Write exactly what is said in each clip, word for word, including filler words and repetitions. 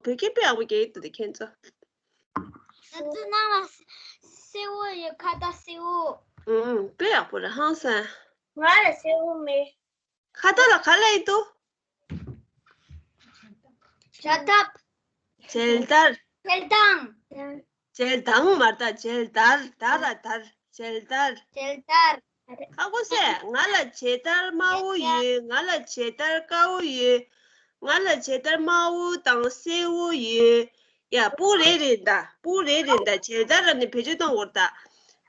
བོད་སྐད་དཔེ་ཡག་པོ་རྒྱག་གི་འདུག་དེ་ཁྱེད་ཚོ། ང་ཚོ་ནང་ལ་སེར་པོ་ཡོད། ཁ་བཏགས་སེར་པོ། ཨུམ། དཔེ་ཡག་པོ་རེད་ཧང་སང་། ང་ལ་སེར་པོ་མེད། ཁ་བཏགས་ལ་ག་ལབ་ཡི་འདུག Shut up. མཇལ་དར། མཇལ་དང་། མཇལ་དང་མ་རེད་ད། མཇལ་དར། དར་ར་དར། མཇལ་དར། མཇལ་དར། ཧ་གོ་སོང་། ང་ལ་མཇལ་དར་དམར་པོ་ཡོད། ང་ལ་མཇལ་དར་དཀར་པོ་ཡོད། ང་ལ་མཇལ་དར་དམར་པོ་དང་སེར་པོ་ཡོད། ཡ། སྤུ་རེ་རེ་ད། སྤུ་རེ་རེ་ད། མཇལ་དར་ལ་ནི་བེད་སྤྱོད་གཏོང་དགོས་རེད་ད།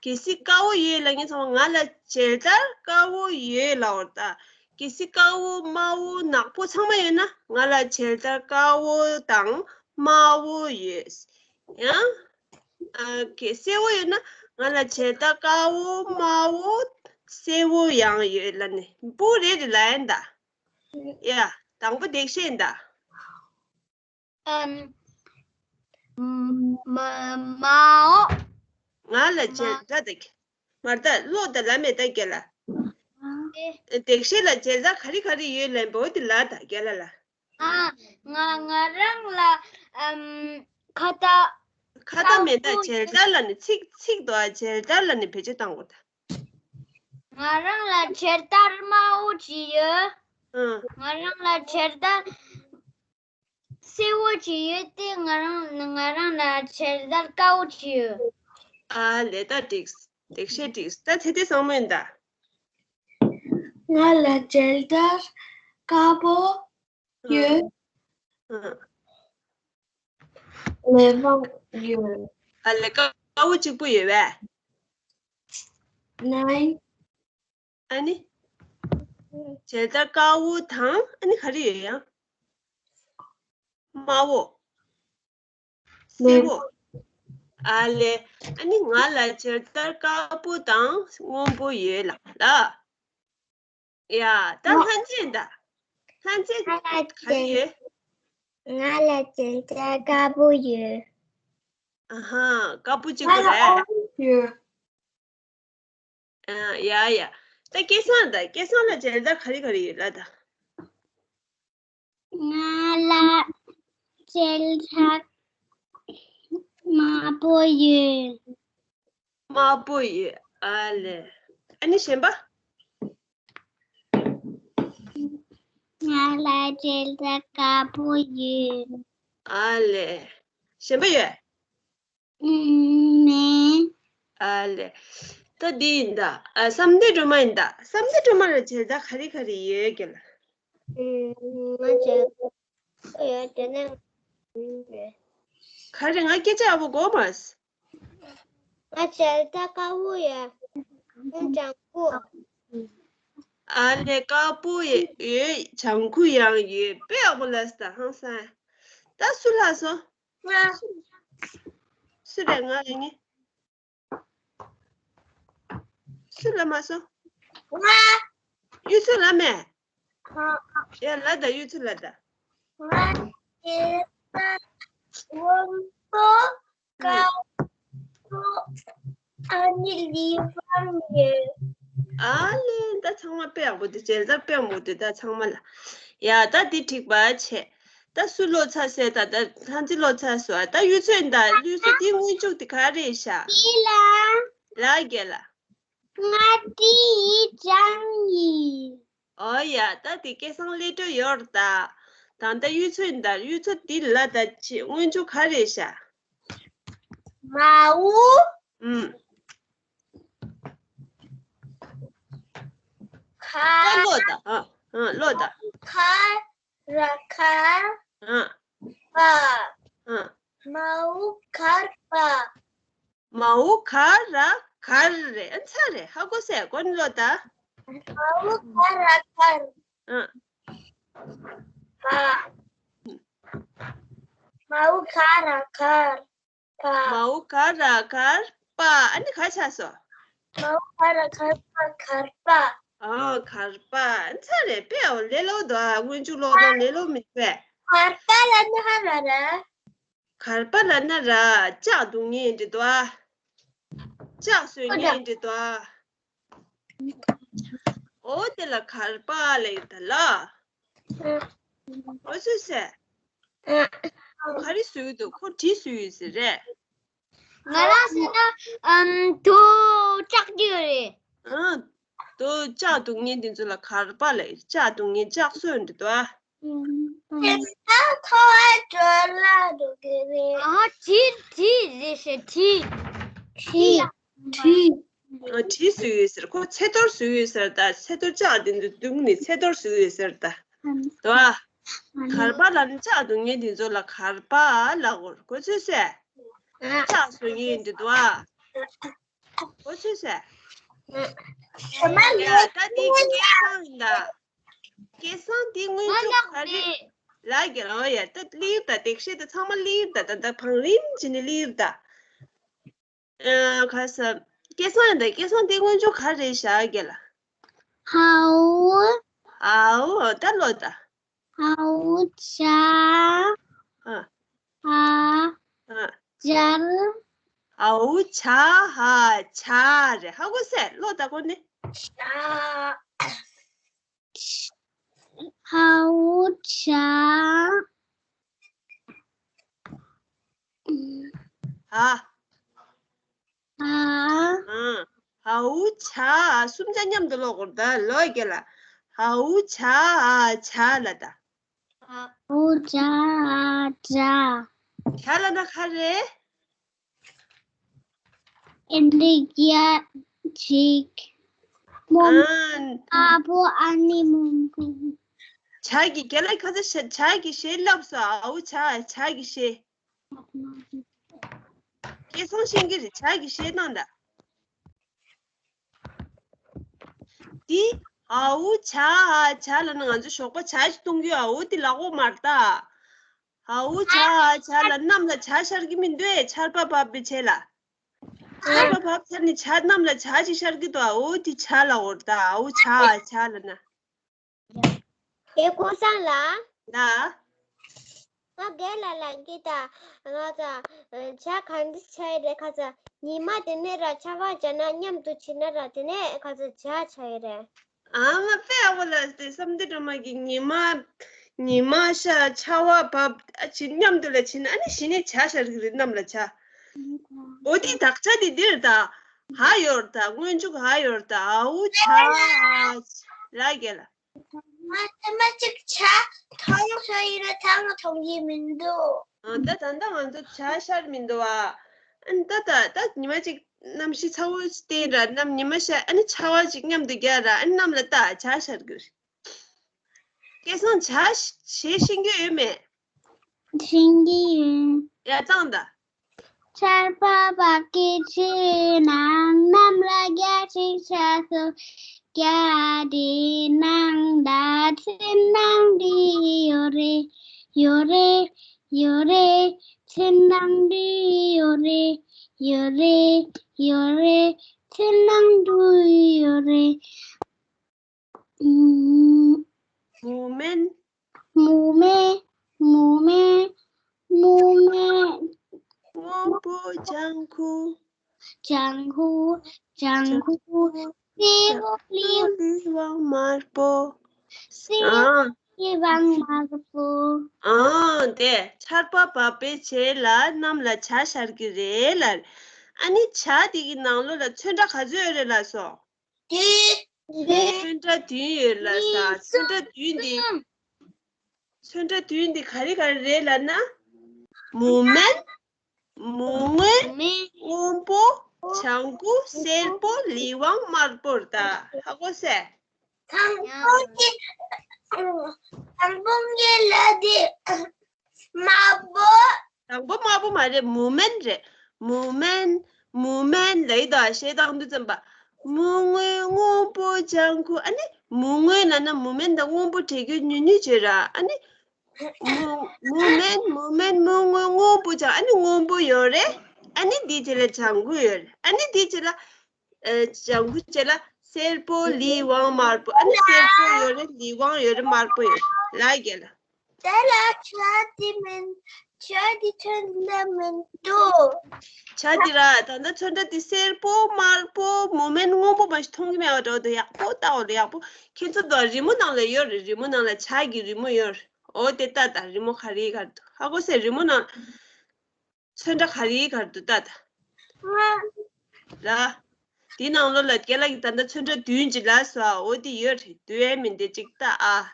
གལ་སྲིད་དཀར་པོ་ཡོད་ལབ་མཁན་ཚང་མ་ང་ལ་མཇལ་དར་དཀར་པོ་ཡོད་ལབ་དགོས་རེད་ད། གལ་སྲིད་དཀར་པོ་དམར་པོ་ནག་པོ་ཚང་མ་ཡོད་ན་ང་ལ་མཇལ་དར་དཀར་པོ་དང་དམར་པོ་ཡོད། ཡང་། ཨ། གལ་སྲིད་སེར་པོ་ཡོད་ན་ང་ལ་མཇལ་དར་དཀར་པོ་དམར་པོ་སེར་པོ་ཡང་ཡོད་ལབ་ནི་སྤུ་རེ་རེ་ལབ་ཡིན་ད། ཡ། དང་པོ་འདེགས་བཤད་ཡིན་ད། ཨམ། མ། མའོ། ང་ལ་མཇལ་དར་དེ། མར་ད་ཀློག་ད་ལ་མེ་ད་རྒན་ལགས། ཨེ། འདེགས་བཤད་ལ་མཇལ་དར་ག་རེ་ག་རེ་ཡོད་ལབ་པ་འོ་དེ་ལ་ད་རྒན་ལགས་ལ། ཨ། ང་ང་རང་ལ་ཨམ། ཁ་བཏགས། ཁ་བཏགས་མེ་ད། དཀར་པོ་མཇལ་དར་ལ་ནི་ཚིག་ཚིག་དོ། མཇལ་དར་ལ་ནི་བེད་སྤྱོད་བཏང་དགོས་ད། ང་རང་ལ་མཇལ་དར་དམར་པོ་ཅིག་ཡོད། ཨང་། ང་རང་ལ་མཇལ་དར་སེར་པོ་ཅིག་ཡོད་དེ། ང་རང་ང་རང་ལ་མཇལ་དར་དཀར་པོ་ཅིག་ཡོད། ཨ་ལེ། ད་འགྲིག་འགྲེལ་བཤད་འགྲིག་ད་ཚེ་བརྟན་བཟང་མོ་ཡིན་ད། ང་ལ་མཇལ་དར་དཀར་པོ་ཡོད། ཨང་། ལེ་བ་ཡོད། ཨ་ལེ། དཀར་པོ་གཅིག་པུ་ཡོད་པས། ནའི། ཨ་ནི། མཇལ་དར་དཀར་པོ་དང་ཨ་ནི་ག་རེ་ཡོད་ཡང་། དམར་པོ། སེར་པོ། ཨ་ལེ། ཨ་ནི་ང་ལ་མཇལ་དར་དཀར་པོ་དང་སྔོན་པོ་ཡོད་ལབ་ལ། ཡ། ད་ལྷན་རྒྱས་ད། ལྷན་རྒྱས་ག་རེ་ཡོད། ང་ལ་མཇལ་དར་དཀར་པོ་ཡོད། ཨ་ཧ། དཀར་པོ་གཅིག་པུ་རེད། ཡོད། ཨ། ཡ་ཡ། ད་སྐལ་བཟང་ད། སྐལ་བཟང་ལ་མཇལ་དར་ག་རེ་ག་རེ་ཡོད་ལབ་ད། ང་ལ་མཇལ་དར་དམར་པོ་ཡོད། དམར་པོ་ཡོད། ཨ་ལེ། ཨ་ནི་གཞན་པ། ང་ལ་མཇལ་དར་དཀར་པོ་ཡོད། ཨ་ལེ། གཞན་པ་ཡོད། ཨུམ། མེད། ཨ་ལེ། ད་འདི་ཡིན་ད། ཨ། བསམ་གཏན་སྒྲོལ་མ་ཡིན་ད། བསམ་གཏན་སྒྲོལ་མ་ལ་མཇལ་དར་ག་རེ་ག་རེ་ཡོད་ཀྱི་ལ། ཨུམ། ང་མཇལ་དར་ཡོད་དེ་ནས། ག་རེ། ང་སྐད་ཆ་ཡག་པོ་གོ་མ་སོང་། ང་མཇལ་དར་དཀར་པོ་ཡོད། ཨུམ། ལྗང་ཁུ། ཨ་ལེ། དཀར་པོ་ཡོད། ལྗང་ཁུ་ཡང་ཡོད། དཔེ་ཡག་པོ་ལབ་སོང་ད་ཧང་སང་། ད་སུ་ལྷག་སོང་། ང་། སུ་རེད། ང་ལ་ངེས། སུ་ལ་མ་སོང་། ང་། གཡུ་མཚོ་ལ་མེད། ཡ་ལ་ད་གཡུ་མཚོ་ལ་ད། ང་། སྐལ་བཟང་། སྔོན་པོ། དཀར་པོ། ཨ་ནི་ལི་ཝང་ཡོད། ཨ་ལེ། ད་ཚང་མ་དཔེ་ཡག་པོ་འདུག་མཇལ་དར་དཔེ་ཡག་པོ་འདུག་ད་ཚང་མ་ལ། ཡ་ད་འདི་འགྲིག་པ་བྱས། ད་སུ་ལོག་ཚར་ཟེར་ད། ད་ལྷ་རྩེ་ལོག་ཚར་སོང་། ད་གཡུ་མཚོ་ཡིན་ད། གཡུ་མཚོ་འདི་སྔོན་འཇུག་འདི་ག་རེ་ཤག་འདི་ལ། ལ་རྒན་ལགས། ང་འདི་ཡི་ཅང་ཡིན། ཨོ་ཡ། ད་འདི་སྐལ་བཟང་སླེབས་འགྲོ་ཡོད་རེད་ད། ད་ལྟ་གཡུ་མཚོ་ཡིན་ད། གཡུ་མཚོ་འདི་ལ་ད་ཅི་སྔོན་འཇུག་ག་རེ་ཤག་མའོ། ཨུམ། ཁ། ད་ཀློག་ད། ཨ། ཨ། ཀློག་ད། ཁ་ར་ཁར། ཨ། པ། ཨ། མའོ་ཁར་པ། མའོ་ཁ་ར་ཁར་རེད། ཨ། ཚར་རེད། ཧ་གོ་སོང་། གོ་ནི་ཀློག་ད། མའོ་ཁ་ར་ཁར། ཨ། པ། མའོ་ཁ་ར་ཁར། པ། མའོ་ག་ར་གར་པ། ཨ་ནི་ག་ཆགས་སོང་། མའོ་ག་ར་གར་པ། གར་པ། ཨ། གར་པ། ཨ། ཚར་རེད། དཔེ་ཡག་པོ་ལས་སླ་པོ་འདུག་ཨ། སྔོན་འཇུག་ཀློག་སྟངས་ལས་སླ་པོ་མི་འདུག་གས། གར་པ་ལབ་ན་ཧ་ར་ར། གར་པ་ལབ་ན་ར་ལྕགས་རྡུང་མཁན་འདྲ་འདུག་ཨ། ལྕགས་བཟོ་མཁན་འདྲ་འདུག་ཨ། འོ་དེ་ལ་གར་པ་ལབ་ཡོད་ད་ལ། ཨ། འོ་སུ་ཟེར། ཨ། ག་རེ་བཟོས་འདུག་ཁོ་གྲི་བཟོས་ཡོད་ཟེར་རེད། ང་རང་བཟོས་ན་ཨམ་དུ་བཅག་རྒྱུ་རེད། ཨ། དུ་བཅག་འདུག་ངས་འདི་ཚོ་ལ་གར་པ་ལ་བཅག་འདུག་ངས་བཅག་སྲོལ་འདི་འདུག་ཨ། དེ་ལྟར་ཐོ་བ་བྲོ་ལ་འགྲོ་གི་རེད། ཨ་གྲི་གྲི་རེད་ཤག་གྲི། གྲི། གྲི། ཨ་གྲི་བཟོས་ཡོད་ཟེར། ཁོ་ཚེ་ཐོར་བཟོས་ཡོད་ཟེར་ད། ཚེ་ཐོར་བཅག་འདི་འདུག་འདུག་ནི་ཚེ་ཐོར་བཟོས་ཡོད་ཟེར་ད། འདུག་ཨ། གར་པ་ལ་ནི་བཅག་འདུག་ངས་འདི་ཚོ་ལ་གར་པ་ལ་གོ་གོ་ཚོད་ཟེར། བཅག་བཟོས་ངས་འདི་འདུག་ཨ། གོ་ཚོད་ཟེར། ཨ་མ་ཡ་ལེ་ད་འདི་སྐལ་བཟང་ཡིན་ད། སྐལ་བཟང་འདི་སྔོན་འཇུག་ག་རེ། ལ་རྒྱལ་ཨོ་ཡ་ད་ལིར་ད་དེག་ཤེས་ད་ཚང་མ་ལིར་ད་ད་ད་བང་རིམ་བྱས་ནས་ལིར་ད། ཨ་ག་ས། སྐལ་བཟང་ཡིན་ད་སྐལ་བཟང་འདི་སྔོན་འཇུག་ག་རེ་བཞག་རྒྱལ་ལ། ཧའོ། ཨའོ་ད་ལོ་ད། ཧའོ་ཆ། ཨ། ཨ། ཨ། ཇར། ཨའོ་ཆ་ཧ་ཆ་རེད་ཧ་གོ་སེ་ལོ་ད་གོ་ནི། ཆ། ཧའོ་ཆ། ཧ། ཧ། ཨ། ཧའོ་ཆ་ཧ་གསུམ་ཆ་མཉམ་དུ་ཀློག་དགོས་ད་ལོ་རྒྱལ་ལ། ཧའོ་ཆ་ཧ་ཆ་ལ་ད། ཧའོ་ཆ་ཧ་ཆ། ཆ་ལ་ན་ག་རེ། ཨིན་དྲི་ཡ་ཅིག་མོ་ཨ། ཨ་བོ་ཨ་ནི་མོང་གུ། ཆ་གི་རྒྱལ་ལ་ག་ཚ་ཆ་གི་ཤེས་ལབ་སོ་ཨའོ་ཆ་ཆ་གི་ཤེས། སྐལ་བཟང་ཤེས་ཀྱི་རེད་ཆ་གི་ཤེས་གནང་ད། འདི་ཨའུ་ཆ་ཧ་ཆ་ལ་ན་ང་ཚོ་ཞོགས་པ་ཇ་ཞིག་བཏུང་རྒྱུ་ཨའུ་འདི་ལག་འོག་མར་ལྟ། ཨའུ་ཆ་ཧ་ཆ་ལ་གནམ་ལ་ཇ་ཤར་གྱི་མི་འདུག་ཨེ་ཆར་པ་བབས་པའི་ཆེད་ལ། ཆར་པ་བབས་ཚར་ནས་ཇ་གནམ་ལ་ཇ་ཞིག་ཤར་གྱི་འདུག་ཨའུ་འདི་ཇ་ལ་འོར་ལྟ་ཨའུ་ཆ་ཧ་ཆ་ལ་ན། ཨེ་ཀུན་བཟང་ལགས། ལགས། ང་རྒན་ལགས་ལ་འདི་ལྟ། ང་ཚ་ཇ་ག་འདྲ་ཆགས་རེད་ཁ་ཚ། ཉི་མ་དེ་ནས་ར་ཆར་པ་བབས་ན་མཉམ་དུ་བྱས་ན་ར་དེ་ནས་ཁ་ཚ་ཇ་ཆགས་ཀྱི་རེད། ཨ་མ་དཔེ་ཡག་པོ་ལ་དེ་བསམ་གཏན་སྒྲོལ་མ་གིས་ཉི་མ་ཉི་མ་ཤར་ཆར་པ་བབས་ཨ་ཅིག་མཉམ་དུ་ལ་བྱས་ན་ཨ་ནི་གཞི་ནས་ཇ་ཤར་གྱི་རེད་གནམ་ལ་ཇ། འོ་དེ་དག་ཆ་དེ་འདིར་ད། ཧ་ཡོར་ད་སྔོན་འཇུག་ཧ་ཡོར་ད་ཨའུ་ཆ་ལ་རྒྱལ་ལ། ང་ཚང་མ་གཅིག་ཇ་ཐང་ཤ་ཡིན་ན་ཐང་མཐོང་གི་མི་འདུག་ཨ་ད་ད་ད་ང་ཚོ་ཇ་ཤར་མི་འདུག་ཨ། ཨ་ད་ད་ད་ཉི་མ་གཅིག་གནམ་གཤིས་ཚ་བོ་བསྟན་ར་གནམ་ཉི་མ་ཤར་ཨ་ནི་ཆར་པ་གཅིག་མཉམ་དུ་རྒྱག་ར་ཨ་ནི་གནམ་ལ་ལྟ་ཇ་ཤར་གྱི་རེད། སྐལ་བཟང་ཇ་བྱེད་ཤེས་ཀྱི་ཡོད་མེད། ཤེས་ཀྱི་ཡོད། ཡ་ཙང་ད། ཆར་པ་བབས་ཀྱི་ཆུ་ནང་གནམ་ལ་རྒྱ་ཆེ་ཆ་སོ་རྒྱ་དེ་ནང་ད་ཚེ་ནང་དེ་ཡོད་རེད་ཡོད་རེད་ཡོད་རེད་ཚེ་ནང་དེ་ཡོད་རེད་ཡོད་རེད་ཡོད་རེད་ཚེ་ནང་དུ་ཡོད་རེད། མུ་མེན། མུ་མེ། མུ་མེ། མུ་མེ། སྔོན་པོ་ལྗང་ཁུ། ལྗང་ཁུ། ལྗང་ཁུ། སེར་པོ་ལི། ལི་ཝང་དམར་པོ། སེར། ཨ། ལི་ཝང་དམར་པོ། ཨ་དེ་ཆར་པ་བབས་པའི་རྗེས་ལ་གནམ་ལ་ཇ་ཤར་གྱི་རེད་ལ། ཨ་ནི་ཇ་དེ་གི་ནང་ལོགས་ལ་ཚོན་ཁྲ་ག་ཚོད་ཡོད་རེད་ལ་སོ། དེ། ཚོན་ཁྲ་བདུན་ཡོད་ལ་ས། ཚོན་ཁྲ་བདུན་འདི། ཚོན་ཁྲ་བདུན་འདི་ག་རེ་ག་རེ་རེད་ལབ་ན། མུ་མེན། མུ་སྔོན། སྔོན་པོ། ལྗང་ཁུ། སེར་པོ། ལི་ཝང་། དམར་པོ་རེད་ད། ཧ་གོ་སེ། དང་པོ་གི་དང་པོ་གི་ལ་དེ། དམར་པོ། དང་པོ་དམར་པོ་མ་རེད་མུ་མེན་རེད། མུ་མེན། མུ་མེན་ལ་ཡི་དྭགས་ཞེས་དང་དུ་བཙན་པ། མུ་སྔོན་སྔོན་པོ་ལྗང་ཁུ་ཨ་ནི། མུ་སྔོན་ལ་ན་མུ་མེན་དང་སྔོན་པོ་བྲེ་གུ་ཉུ་ཉུ་བྱེད་ར་ཨ་ནི། མུ་མུ་མེན་མུ་མེན་མུ་སྔོན་སྔོན་པོ་ལྗང་ཨ་ནི་སྔོན་པོ་ཡོད་རེད། ཨ་ནི་འདི་བྱེད་ལ་ལྗང་ཁུ་ཡོད་རེད་ཨ་ནི་འདི་བྱེད་ལ། ཨ་ལྗང་ཁུ་བྱེད་ལ་སེར་པོ་ལི་ཝང་དམར་པོ་ཨ་ནི་སེར་པོ་ཡོད་རེད་ལི་ཝང་ཡོད་རེད་དམར་པོ་ཡོད་རེད་ལ་རྒྱལ་ལ། དེ་ལ་ཆ་དེ་མིན། ཆ་དེ་ཚོན་ཁྲ་མིན་འདུག་ཆ་དེ་ར་ད་ལྟ་ཚོན་ཁྲ་དེ་སེར་པོ་དམར་པོ་མུ་མེན་སྔོན་པོ་མ་ཞིག་མཐོང་གི་མེད་པ་འདྲ་བོ་འདུག་ཡག་པོ་ལྟ་འོ་ལ་ཡག་པོ་ཁྱེད་ཚོ་དང་རི་མོ་ནང་ལ་ཡོད་རེད་རི་མོ་ནང་ལ་ཆ་གི་རི་མོ་ཡོད་རེད། འོ་དེ་ལྟ་ད་རི་མོ་ག་རེའི་གར་འདུག་ཧ་གོ་སེ་རི་མོ་ནང་། ཚོན་ཁྲ་ག་རེའི་གར་འདུག་ལྟ་ད། ལ། དེའི་ནང་ལོགས་ལ་རྒན་ལགས་ཀྱིས་ད་ལྟ་ཚོན་ཁྲ་བདུན་ཅིག་ལབ་སོང་ཨ། འོ་དེ་ཡོད་རེད། བདུན་ཡས་མིན་དེ་གཅིག་ལྟ་ཨ།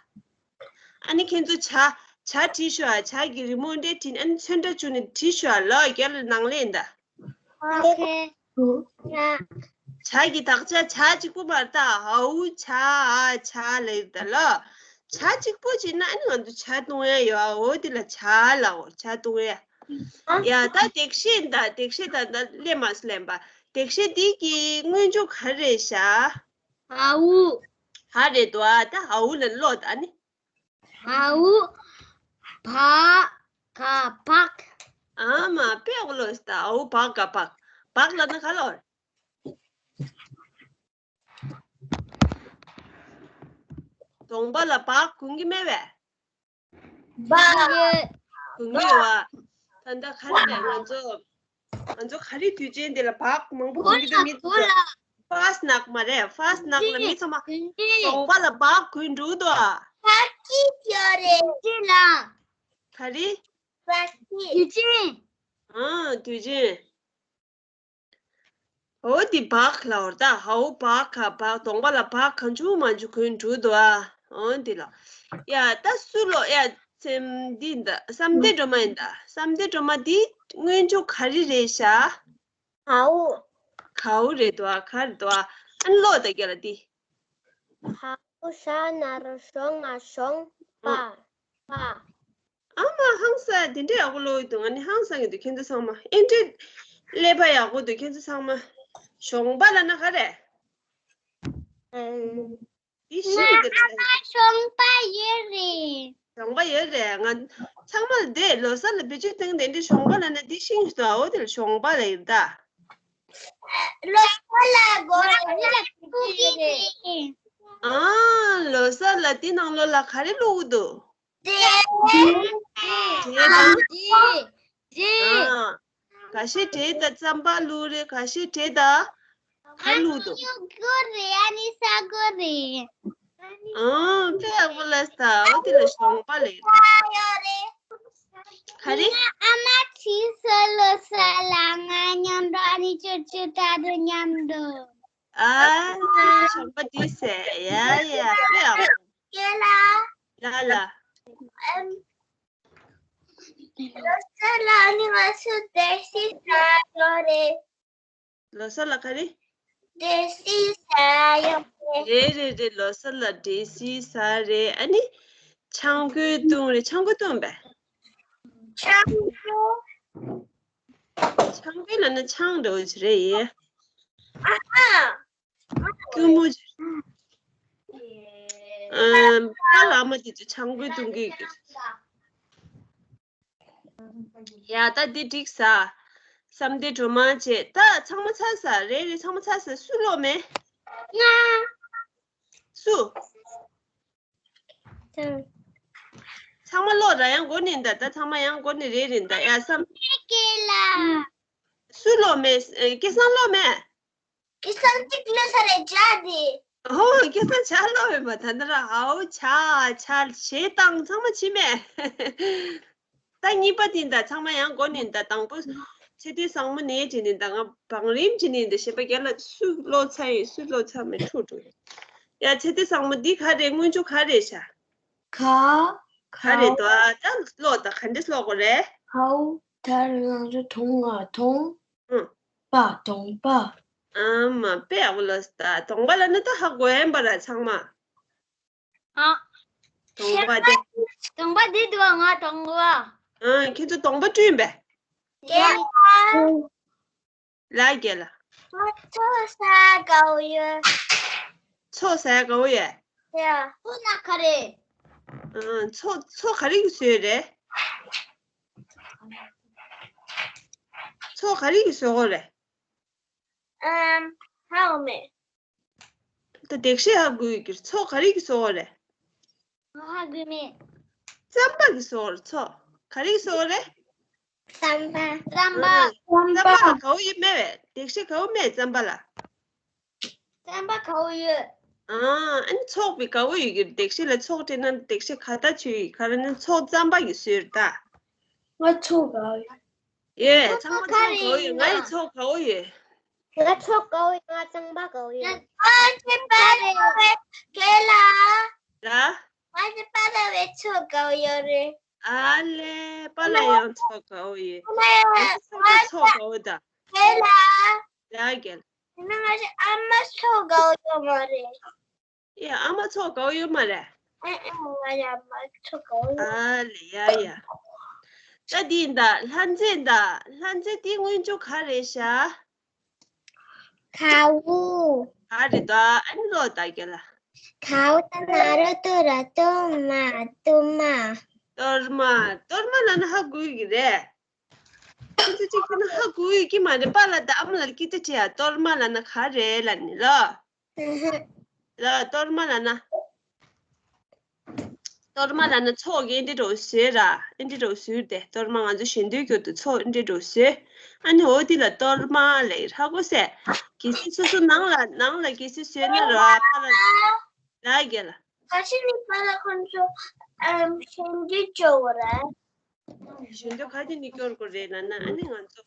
ཨ་ནི་ཁྱེད་ཚོ་བྱ། བྱ་བྲིས་ཤོག་ཨ། བྱ་གི་རི་མོ་འདྲ་བྲིས་ཨ་ནི་ཚོན་ཁྲ་བཅུག་ནས་བྲིས་ཤོག་ཨ། ལ་རྒན་ལགས་ནང་ལ་ཡིན་ད། ཨོ་ཁེ། བྱ་གི་དག་ཆ་བྱ་གཅིག་པུ་མ་རེད་ད། འའུ་བྱ་ཨ་བྱ་ལ་ཡིན་ད་ལ། བྱ་གཅིག་པུ་བྱས་ན་ཨ་ནི་ང་ཚོ་བྱ་བཏུང་ཡ་ཡོད་ཨ། འོ་དེ་ལ་བྱ་ལ་འོ་བྱ་བཏུང་ཡ། ཡ་ད་འདེགས་བཤད་ད་འདེགས་བཤད་ད་ད་ལས་མ་སུ་ལེན་པ། འདེགས་བཤད་འདི་གི་སྔོན་འཇུག་ག་རེ་རེད་ཤག་འའུ། ག་རེད་དོ་ཨ། ད་འའུ་ལ་ཀློག་ད་ནི། འའུ། བ། ག་བག་ཨ་མ་དཔེ་ཡག་པོ་ཀློག་ད། འའུ་བག་ག་བག་བག་ལབ་ན་ག་ལབ། གདོང་པ་ལ་བག་གོན་གྱི་མེད་པས། བག་གོན་གྱི་ཡོད་པ། ད་ལྟ་ག་རེ་རེད། ང་ཚོ་ང་ཚོ་ག་རེ་དུས་ཆེན་འདི་ལ་བག་མང་པོ་གོན་གྱི་འདུག་མི་ཚོ། ཧྥ་སི་ནག་མ་རེད། ཧྥ་སི་ནག་ལ་མི་ཚང་མ་གདོང་པ་ལ་བག་གོན་འགྲོ་གི་འདུག་ཨ། ག་རེ། དུས་ཆེན། ཨ་དུས་ཆེན། འོ་དེ་བག་ལབ་པ་རེད་ད། འའུ་བག་ག་བག་གདོང་པ་ལ་བག་གང་བྱུང་མང་བྱུང་གོན་འགྲོ་གི་འདུག་ཨ། འོ་དེ་ལ། ཡ་ད་སུ་ཀློག་ཡ། སེམས་འདི་ཡིན་ད། བསམ་གཏན་སྒྲོལ་མ་ཡིན་ད། བསམ་གཏན་སྒྲོལ་མ་འདི་སྔོན་འཇུག་ག་རེ་རེད་ཤག་འའུ། འའུ་རེད་དོ་ཨ། ག་རེད་དོ་ཨ། ཨ་ནི་ཀློག་ད་རྒན་ལགས་འདི། འའུ་ཞ་ན་རོ་ཞོ་ང་ཞོང་པ། པ། ཨ་མ་ཧང་སང་། དེ་འདྲའི་ཡག་པོ་ཀློག་གི་འདུག་ང་ནི་ཧང་སང་གི་འདུག་ཁྱེད་ཚོ་ཚང་མ་ཨེ་འདྲའི་ཀླད་པ་ཡག་པོ་འདུག་ཁྱེད་ཚོ་ཚང་མ། ཞོང་པ་ལབ་ན་ག་རེ། ཨམ། འདི་ཤིང་འདི་ལ། ཨ་མ་ཞོང་པ་ཡོད་རེད། ཞོང་པ་ཡོད་རེད། ང་ཚང་མ་ལ་དེ་ལོ་གསར་ལ་བེད་སྤྱོད་བཏང་དེ་འདྲའི་ཞོང་པ་ལབ་ན་འདི་ཤིང་ཞིག་འདུག་འོ་དེ་ལ་ཞོང་པ་ལབ་ཡོད་ད། ལོ་གསར་ལ་སྒོར་མོ་ལ་ཐུག་གི་རེད། ཨ། ལོ་གསར་ལ་དེ་ནང་ལོགས་ལ་ག་རེ་བླུགས་འདུག་འབྲས་དང་། འབྲས། འབྲས། ཨ། ཁ་ཤས་འབྲས་དང་རྩམ་པ་བླུགས་རེད། ཁ་ཤས་འབྲས་དང་ག་རེ་བླུགས་འདུག་གཡུ་གུ་རེད། ཨ་ནི་ས་གོ་རེད། ཨ། དཔེ་ཡག་པོ་ལབ་སོང་། འོ་དེ་ལ་ཞོང་པ་ལབ་ཡོད་རེད། ག་རེ། ང་ཨ་མ་ཁྲིད་སོང་ལོ་གསར་ལ། ང་མཉམ་དུ་ཨ་ནི་ཅོ་ཅོ་ད་དུ་མཉམ་དུ། ཨ། ཞོང་པ་འདི་ཟེར། ཡ་ཡ་དཔེ་ཡག་པོ། ལ་ལ། ཨམ། ལོ་གསར་ལ་ཨ་ནི་ང་ཚོ་ལྡེ་སྲིད་ཟ་ཡོད་རེད། ལོ་གསར་ལ་ག་རེ། ལྡེ་སྲིད་ཟ་ཡོད་རེད། རེད་རེད་རེད། ལོ་གསར་ལ་ལྡེ་སྲིད་ཟ་རེད། ཨ་ནི་ཆང་ཁོལ་བཏུང་རེད། ཆང་ཁོལ་བཏུང་བས། ཆང་ཁོལ། ཆང་ཁོལ་ལབ་ན་ཆང་འདྲ་བོ་ཅིག་རེད་ཡེ། ཨ་ཧ། སྐྱུར་མོ་ཅིག་ཨམ། པཱ་ལགས་མ་དེ་ཚོ་ཆང་ཁོལ་བཏུང་གི་ཡོད་ཀྱི། ཡ་ད་འདི་འགྲིག་ས། བསམ་གཏན་སྒྲོལ་མ་བྱས། ད་ཚང་མ་ཚར་ས་རེད། རེད། ཚང་མ་ཚར་ས། སུ་ཀློག་མེད། ང་། སུ། ཚང་། ཚང་མ་ཀློག་ར། ཡང་འགོ་ནས་ད། ད་ཚང་མ་ཡང་འགོ་ནས་རེད་རེད་ད། ཡ་བསམ། སྐལ་ལ། སུ་ཀློག་མེད། ཨེ། སྐལ་བཟང་ཀློག་མེད། སྐལ་བཟང་གཅིག་ཀློག་ས་རེད་འདྲ་དེ། ཧོ། སྐལ་བཟང་ཇ་ཀློག་མེད་པ། ད་ནི་ར་འའོ་ཇ་ཇ་ཞེས་དང་ཚང་མ་ཕྱི་མས། ད་གཉིས་པ་དེ་ད་ཚང་མ་ཡང་འགོ་ནས་ད། དང་པོ་ཚེ་བརྟན་བཟང་མོ་ནས་བྱས་ནས་ད། ང་བང་རིམ་བྱས་ནས་ད། གཞན་པ་རྒན་ལགས་སུ་ཀློག་ཚར་ཡིན། སུ་ཀློག་ཚར་མེད་འཁྲུག་འགྲོ། ཡ་ཚེ་བརྟན་བཟང་མོ་འདི་ག་རེ། སྔོན་འཇུག་ག་རེ་ཤག་ག་ག་རེ་འདུག་ཨ། ད་ཀློག་ད། ག་འདྲས་ཀློག་དགོས་རེད། ཧའོ། ད་རང་ཚོ་གདོང་ང་གདོང་། ཨང་། པ། གདོང་པ། ཨ་མ་དཔེ་ཡག་པོ་ལབ་སོང་ད། གདོང་པ་ལབ་ན་ད་ཧ་གོ་ཡིན་པ་ར་ཚང་མ། ཨ། གདོང་པ་དེ། གདོང་པ་འདི་འདུག་ཨ། ང་གདོང་པ། ཨ། ཁྱེད་ཚོ་གདོང་པ་བསྐྲུན་པས། ཡ། ལ་རྒྱལ་ལ། མཚོ་ཟ་དགའ་བོ་ཡོད། མཚོ་ཟ་དགའ་བོ་ཡོད། ཡ། མཚོ་ན་ག་རེ། ཨ། མཚོ་མཚོ་ག་རེ་གི་བཟོས་རེད། མཚོ་ག་རེ་གི་བཟོ་དགོས་རེད། ཨམ། ཧ་གོ་མེད། ད་འདེགས་བཤད་ཧ་གོ་ཡོད་ཀྱི། མཚོ་ག་རེ་གི་བཟོ་དགོས་རེད། ང་ཧ་གོ་མེད། རྩམ་པ་གི་བཟོ་དགོས་རེད། མཚོ་ག་རེ་གི་བཟོ་དགོས་རེད། རྩམ་པ། རྩམ་པ། ཨ། རྩམ་པ་ལ་དགའ་བོ་ཡོད་མེད་པས། འདེགས་བཤད་དགའ་བོ་མེད་རྩམ་པ་ལ། རྩམ་པ་དགའ་བོ་ཡོད། ཨ་ནི་ཚོགས་པའི་དགའ་བོ་ཡོད་ཀྱི་རེད། འདེགས་བཤད་ལ་ཚོགས་སྤྲད་ན་འདེགས་བཤད་ག་ད་ཆོས་ཡིན། ག་རེ་ནི་ཚོགས་རྩམ་པ་གི་སྲོལ་རེད་ད། ང་ཚོགས་དགའ་བོ་ཡོད། ཡོད། ཚང་མ་ཚོགས་དགའ་བོ་ཡོད། ང་ཡི་ཚོགས་དགའ་བོ་ཡོད། ང་ཚོགས་དགའ་བོ་ཡོད། ང་རྩམ་པ་དགའ་བོ་ཡོད། ང་ཚོགས་དགའ་བོ་ཡོད། ལ། ང་ཚོགས་དགའ་བོ་ཡོད། ཚོགས་དགའ་བོ་ཡོད་རེད། ཨ་ལེ། པཱ་ལགས་ཡང་ཚོགས་དགའ་བོ་ཡོད། ཨ་ལེ། ང་ཚོགས་དགའ་བོ་ད། ལ། ཡ་རྒྱལ། ཡིན་ན་ང་ཚོ་ཨ་མ་ཚོགས་དགའ་བོ་ཡོད་མ་རེད། ཡ། ཨ་མ་ཚོགས་དགའ་བོ་ཡོད་མ་རེད། ཨེ་ཨེ། ང་ཡ་མ་ཚོགས་དགའ་བོ་ཡོད། ཨ་ལེ། ཡ་ཡ། ད་འདི་ཡིན་ད། ལྷ་མཛེས་ད། ལྷ་མཛེས་འདི་སྔོན་འཇུག་ག་རེད་ཤག་དའོ། ག་རེད་ད། ཨ་ནི་ཀློག་ད་རྒན་ལགས། དའོ་ད་ན་རོ་ཏོ་ར་ཏོ་མ་ཏོ་མ། གཏོར་མ། གཏོར་མ་ལབ་ན་ཧ་གོ་གི་རེད། ཁྱེད་ཚོ་གཅིག་ཁྱེད་ན་ཧ་གོ་ཡོད་ཀྱི་མ་རེད། པཱ་ལགས་དང་ཨ་མ་ལགས་ལ་སྐད་ཆ་དྲིས་ཡ། གཏོར་མ་ལབ་ན་ག་རེ་ལབ་ནི་ལོ། ལ་གཏོར་མ་ལབ་ན། གཏོར་མ་ལབ་ན་ཚོགས་ཀྱི་འདི་འདྲ་བོ་བཟོས་ར། འདི་འདྲ་བོ་བཟོས་ཏེ། གཏོར་མ་ང་ཚོ་ཞལ་འདོན་སྐབས་དུ་ཚོགས་འདི་འདྲ་བོ་བཟོས། ཨ་ནི་འོ་འདི་ལ་གཏོར་མ་ལབ་ཡིན། ཧ་གོ་སོང་། གལ་སྲིད་སོ་སོ་ནང་ལ་ནང་ལ་གལ་སྲིད་བཟོས་ན་ར། པཱ་ལགས་ལ་རྒན་ལགས། ག་ཤེད་ནི་པཱ་ལགས་ཁོང་ཚོ་ཨམ་ཞལ་འདོན་སྐྱོར་བ་རེད། ཞལ་འདོན་ག་དེ་ནས་སྐྱོར་དགོས་རེད་ལབ་ན། ཨ་ནི་ང་ཚོ་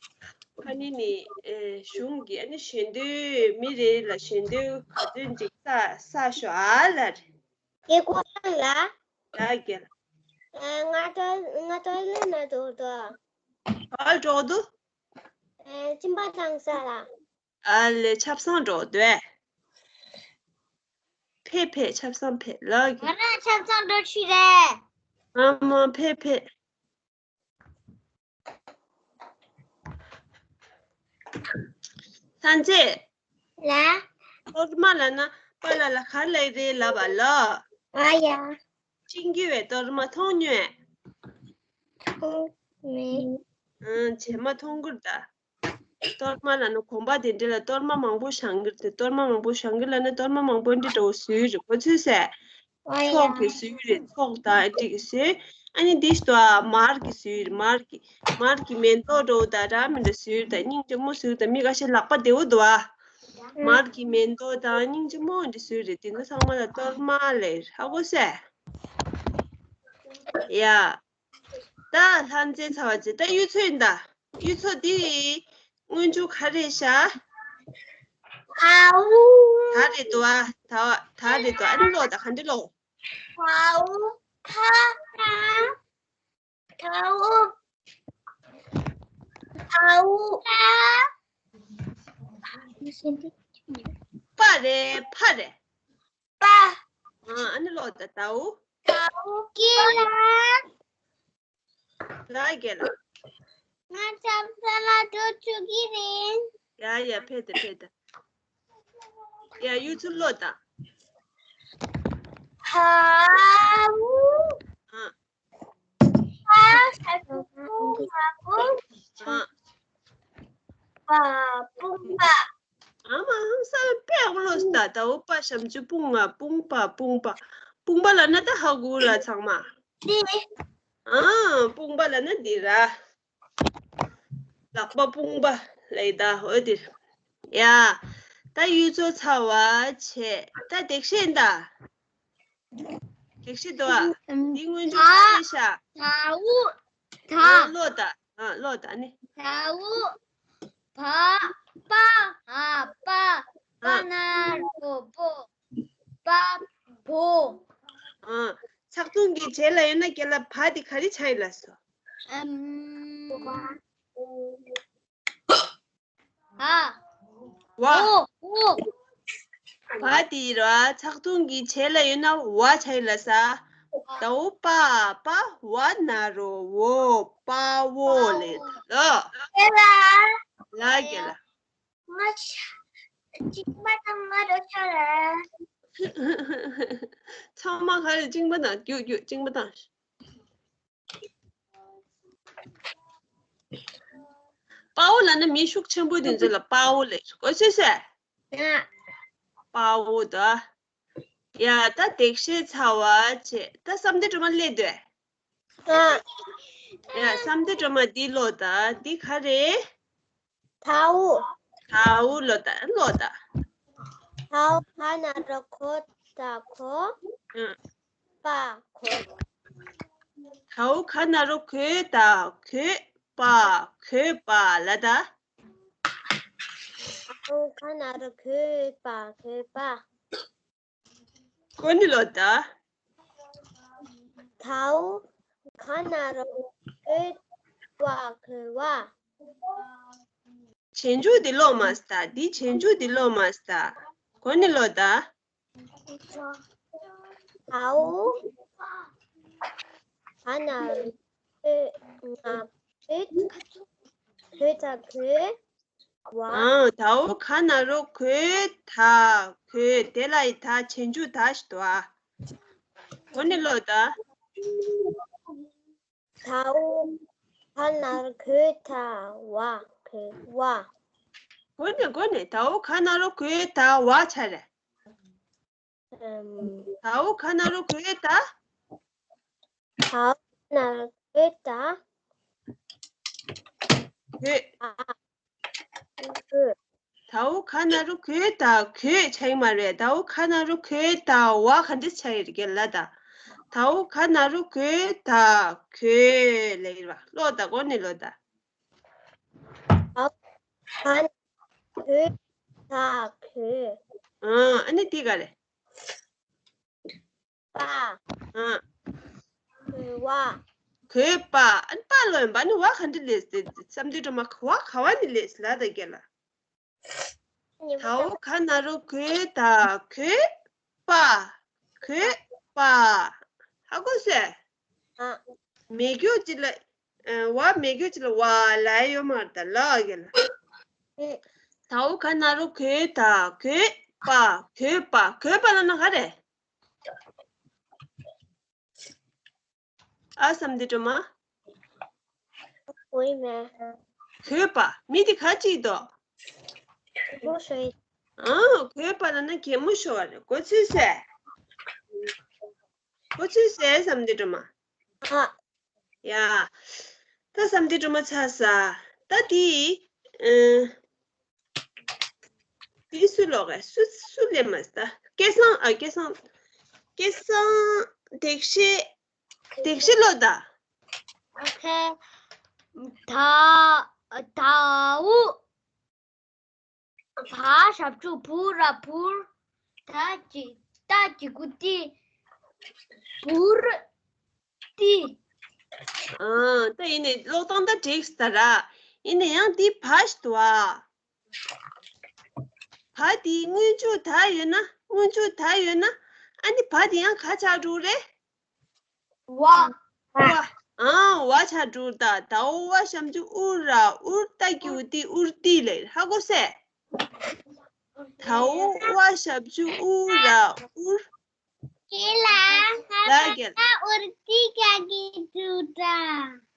ཁ་ནི་ནི་ཨེ་གཞུང་གི་ཨ་ནི་ཞལ་འདོན་མི་རེ་ལ་ཞལ་འདོན་ག་ཚོད་ཅིག་ས་ས་ཞོ་ཨ་ལ་རེད། དེ་ཁོ་རང་ལ། ལ་རྒན་ལགས། ཨེ་ང་ཏོ་ང་ཏོ་ལེ་ན་འགྲོ་འགྲོ། ག་འགྲོ་འདུག་ཨེ་གཅིན་པ་དང་ས་ལ། ཨ་ལེ། ཆབ་གསང་འགྲོ་འདོད། ཕེབས་ཕེབས། ཆབ་གསང་ཕེབས་ལགས། ང་རང་ཆབ་གསང་འགྲོ་ཆི་རེད། ཨ་མ་ཕེབས་ཕེབས། ལྷ་མཛེས། ལ། གཏོར་མ་ལབ་ན་པཱ་ལགས་ལ་ག་རེ་ལབ་རེད་ལབ་པ་ལ། ཨ་ཡ། ཤིང་ཀི་བའི་གཏོར་མ་མཐོང་མྱོང་། མཐོང་མེད། ཨང་། བྱེ་མ་མཐོང་གི་རེད་ད། གཏོར་མ་ལབ་ན་གོམ་པ་དེ་འདྲ་ལ་གཏོར་མ་མང་པོ་བཞེངས་ཀྱི་རེད། གཏོར་མ་མང་པོ་བཞེངས་ཀྱི་ལབ་ན་གཏོར་མ་མང་པོ་འདི་འདྲ་བོ་བཟོས་རེད། གོ་ཚོད་སེ། ཨ་ཡ། ཚོགས་ཀྱི་བཟོས་རེད། ཚོགས་དང་འདི་གི་བཟོས། ཨ་ནི་འདི་ཞིག་ཏུ་ཨ་མར་གྱི་བཟོས་རེད། མར་གྱི་མར་གྱི་མེ་ཏོག་འདྲ་བོ་དང་འདྲ་མི་འདྲ་བཟོས་རེད། ད་སྙིང་རྗེ་མོ་བཟོས་རེད། ད་མི་ཁ་ཤས་ལག་པ་བདེ་བོ་འདུག་ཨ། མར་གྱི་མེ་ཏོག་དང་སྙིང་རྗེ་མོ་འདི་བཟོས་རེད། དེ་ཚོ་ཚང་མ་ལ་གཏོར་མ་ལབ་རེད། ཧ་གོ་སོང་། ཡ། ད་ལྷ་མཛེས་ཚར་བ་ཅིག་ད་གཡུ་མཚོ་ཡིན་ད། གཡུ་མཚོ་འདི་སྔོན་འཇུག་ག་རེ་ཤག་དའོ། ད་རེད་འདུག་ཨ། ད་ད་རེད་འདུག་ཨ་ནི་ཀློག་ད། ག་འདྲ་ཀློག་དའོ། ད་དའོ། དའོ། པ་རེད། ཕ་རེད། པ། ཨ་ནི་ཀློག་ད། དའོ། དའོ་སྐྱིད་ལ། ལ་རྒན་ལགས། ང་ཆབ་གསང་ལ་འགྲོ་བཅུག་གི་རེད། ཡ་ཡ། ཕེབས་ད་ཕེབས་ད། ཡ། གཡུ་མཚོ་ཀློག་ད། དའོ། ཨ། པ་ཞབས་ཀྱུ་པུ་ང་པུ། ཨ། པ་དཔུང་པ། ཨ་མ་ཧང་སང་དཔེ་ཡག་པོ་ཀློག་སོང་ད། དའོ་པ་ཞབས་ཀྱུ་པུ་ང་དཔུང་པ། དཔུང་པ། དཔུང་པ་ལབ་ན་ད་ཧ་གོ་ལ་ཚང་མ། འདི། ཨ། དཔུང་པ་ལབ་ན་འདི་ར། ལག་པ་དཔུང་པ་ལབ་ཡིན་ད། འོ་འདིར། ཡ། ད་གཡུ་མཚོ་ཚར་བ་བྱས། ད་འདེགས་བཤད་ཡིན་ད། འདེགས་བཤད་འདུག་ཨ། འདི་སྔོན་འཇུག་ག་རེ་ཤག་དའོ། ད། ཨ། ཀློག་ད། ཨ། ཀློག་ད་ནི། དའོ། བ། པ། འ། པ། པ། ན་རོ་པོ། པ་བོ། ཨ། ཆག་ཐུང་གི་རྗེས་ལ་ཡོད་ན་རྒན་ལགས་བ་དེ་ག་རེ་ཆགས་ཡིན་ལབ་སོང་། ཨམ། ཨ། བ། ཨོ། ཨོ། བ་དེ་ར་ཆག་ཐུང་གི་རྗེས་ལ་ཡོད་ན་བ་ཆགས་ཡིན་ལབ་ས། དའོ་པ་པ་བ་ན་རོ་བོ། དཔའ་བོ་ལབ་ལ། ལ་རྒན་ལགས། ང་ཆ་གཅིན་པ་དང་ང་རོ་ཆ་ར། ཚང་མ་ག་རེ། གཅིན་པ་དང་། རྒྱུག་རྒྱུག་གཅིན་པ་དང་། དཔའ་བོ་ལབ་ན་མི་ཤུགས་ཆེན་པོ་དེ་ཚོ་ལ་དཔའ་བོ་ལབ། གོ་ཤེས་སོང་། དཔའ་བོ་ད། ཡ། ད་འདེགས་བཤད་ཚར་བ་བྱས། ད་བསམ་གཏན་སྒྲོལ་མ་སླེབས་འདུག་ཨ། ཡ། བསམ་གཏན་སྒྲོལ་མ་འདི་ཀློག་ད། འདི་ག་རེ། དའོ། དའོ་ཀློག་ད། ཀློག་ད། དའོ་ག་ན་རོ་གོ་ད་གོ། ཨང་། པ་གོ། དའོ་ག་ན་རོ་གོ་ད་གོས། པ་གོས་པ་ལ་ད། དའོ་ག་ན་རོ་གོ་པ་གོས་པ། གོ་ནི་ལོ་ད། དའོ་ག་ན་རོ་གོ་པ་གོས་པ། རྗེས་འཇུག་འདི་ཀློག་མ་སྟ། འདི་རྗེས་འཇུག་འདི་ཀློག་མ་སྟ། གོ་ནི་ལོ་ད། དའོ་ག་ན་རོ་གོ་ན་གོས། གོས་ད་གོས་པ། ཨང་། དའོ་ག་ན་རོ་གོ་ད་གོས། དེ་ལ་ཡི་ད་རྗེས་འཇུག་ད་ཞིག་ཏུ་ཨ། གོ་ནི་ལོ་ད། དའོ་ག་ན་རོ་གོ་ད་བ་གོས་པ། གོ་ནི་གོ་ནི། དའོ་ག་ན་རོ་གོ་ད་བ་ཆ་རེ། ཨམ། དའོ་ག་ན་རོ་གོ་ད། དའོ་ག་ན་རོ་གོ་ད་གོས། ཨ། གོས། དའོ་ག་ན་རོ་གོ་ད་གོས་ཆ་ཡི་མ་རེད། དའོ་ག་ན་རོ་གོ་ད་བ་ག་འདྲ་ཆ་ཡི་རེད་ལ་ད། དའོ་ག་ན་རོ་གོ་ད་གོས་ལ་ཡིར་བ་ཀློག་ད། གོ་ནི་ལོ་ད། དའོ་ག་ན་གོ་ད་གོས། ཨང་། ཨ་ནི་དེ་ག་རེད། པ། ཨང་། གོས་པ། གོས་པ། ཨ་ནི་པ་ལོ་ཡིན་པ་ནི་བ་ག་འདྲ་ལས་བསམ་དུས་འགྲོ་མ་ག་བ་ག་བ་ནི་ལས་ལ་ད་རྒྱ་ལ། དའོ་ག་ན་རོ་གོ་ད་གོས་པ། གོས་པ། ཧ་གོ་སོང་། ཨ། མེ་སྒྱོགས་ཅི་ལ། ཨ། བ་མེ་སྒྱོགས་ཅི་ལ་བ་ལ་ཡོད་མ་རེད་ད་ལ་ག་ལ། ཨེ། དའོ་ག་ན་རོ་གོ་ད་གོས་པ། གོས་པ། གོས་པ་ལ་ན་ག་རེད། ཨ་བསམ་དུས་འགྲོ་མ། འོ་ཡིན་མེད། གོས་པ། མི་དེ་ག་ཅིག་དོ། གད་མོ་ཤོར་ཡི། ཨང་། གོས་པ་ལ་ན་གད་མོ་ཤོར་བ་རེད། གོ་ཚོད་སེ། གོ་ཚོད་སེ་བསམ་དུས་འགྲོ་མ། ཨ། ཡ། ད་བསམ་དུས་འགྲོ་མ་ཚ་ས། ད་དེ། ཨ། དེ་སུ་ལོག་ག་སུ་སུ་ལས་མ་ས། སྐལ་བཟང་། ཨ། སྐལ་བཟང་། སྐལ་བཟང་། དེག་ཤེས། དེག་ཤེས་ལོ་ད། ཨོ་ཁེ། ད། དའོ། བ་ཞབས་ཀྱུ་བུ་ར་བུར། ད་གི་ད་གི་གུ་ཏི། བུར་ཏི། ཨང་། ད་ཡིན་ནའི་ཀློག་སྟངས་ད་འགྲིག་ས་ར། ཡིན་ནའི་ཡང་འདི་བ་ཞིག་ཏུ་ཨ། བ་འདི་སྔོན་འཇུག་ད་ཡོད་ན། སྔོན་འཇུག་ད་ཡོད་ན། ཨ་ནི་བ་འདི་ཡང་ག་ཆགས་འགྲོ་རེད། བ། བ། ཨང་། བ་ཆགས་འགྲོ་ད། དའོ་བ་ཞབས་ཀྱུ་ཨུ་ར་ཨུར། ཏ་གི་གུ་ཏི། ཨུར་ཏི་ལེ། ཧ་གོ་སེ། དའོ་བ་ཞབས་ཀྱུ་ཨུ་ར་ཨུར། ཁྱེད་ལ་ང་ལ་རྒྱལ། ད་ཨུར་ཏི་རྒྱག་གི་འདུག་ད།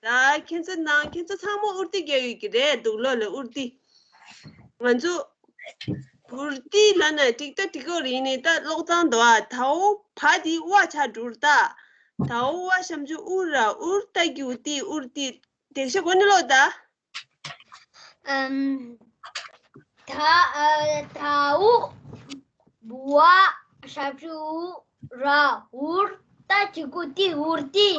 ད་ཁྱེད་ཚོ་ནང་ཁྱེད་ཚོ་ཚང་མ་ཨུར་ཏི་རྒྱག་ཡོད་ཀྱི་རེད་འདུག་ལོ་ལེ་ཨུར་ཏི། ང་ཚོ་ཨུར་ཏི་ལ་ན་ཏིག་ཏ་ཏིག་གོ་རེད། ཡིན་ནའི་ད་ཀློག་སྟངས་དོ་ཨ། དའོ་བ་འདི་བ་ཆགས་འགྲོ་ད། དའོ་བ་ཞབས་ཀྱུ་ཨུ་ར་ཨུར། ཏ་གི་གུ་ཏི། ཨུར་ཏི། དེག་ཤེས་གོ་ནི་ལོ་ད། ཨམ། ད། ཨ། དའོ་བ་ཞབས་ཀྱུ་ཨུ་ར་ཨུར། ཏ་གི་གུ་ཏི། ཨུར་ཏི།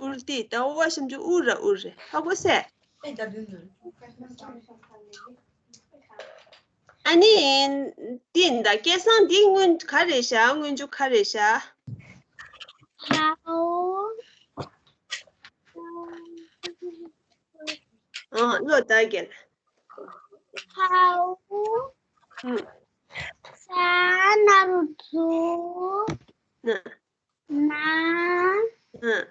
ཨུར་ཏི། དའོ་བ་ཞབས་ཀྱུ་ཨུ་ར་ཨུར་རེད། ཧ་གོ་སེ། ཨ་ནི། འདི་ཡིན་ད། སྐལ་བཟང་འདི་སྔོན་ག་རེ་བཞག་སྔོན་འཇུག་ག་རེ་བཞག་དའོ། ཨང་། ལོ་ད་རྒྱལ། དའོ། ཨང་། ཙ་ན་རོ་ཙོ། ན། ན། ཨང་།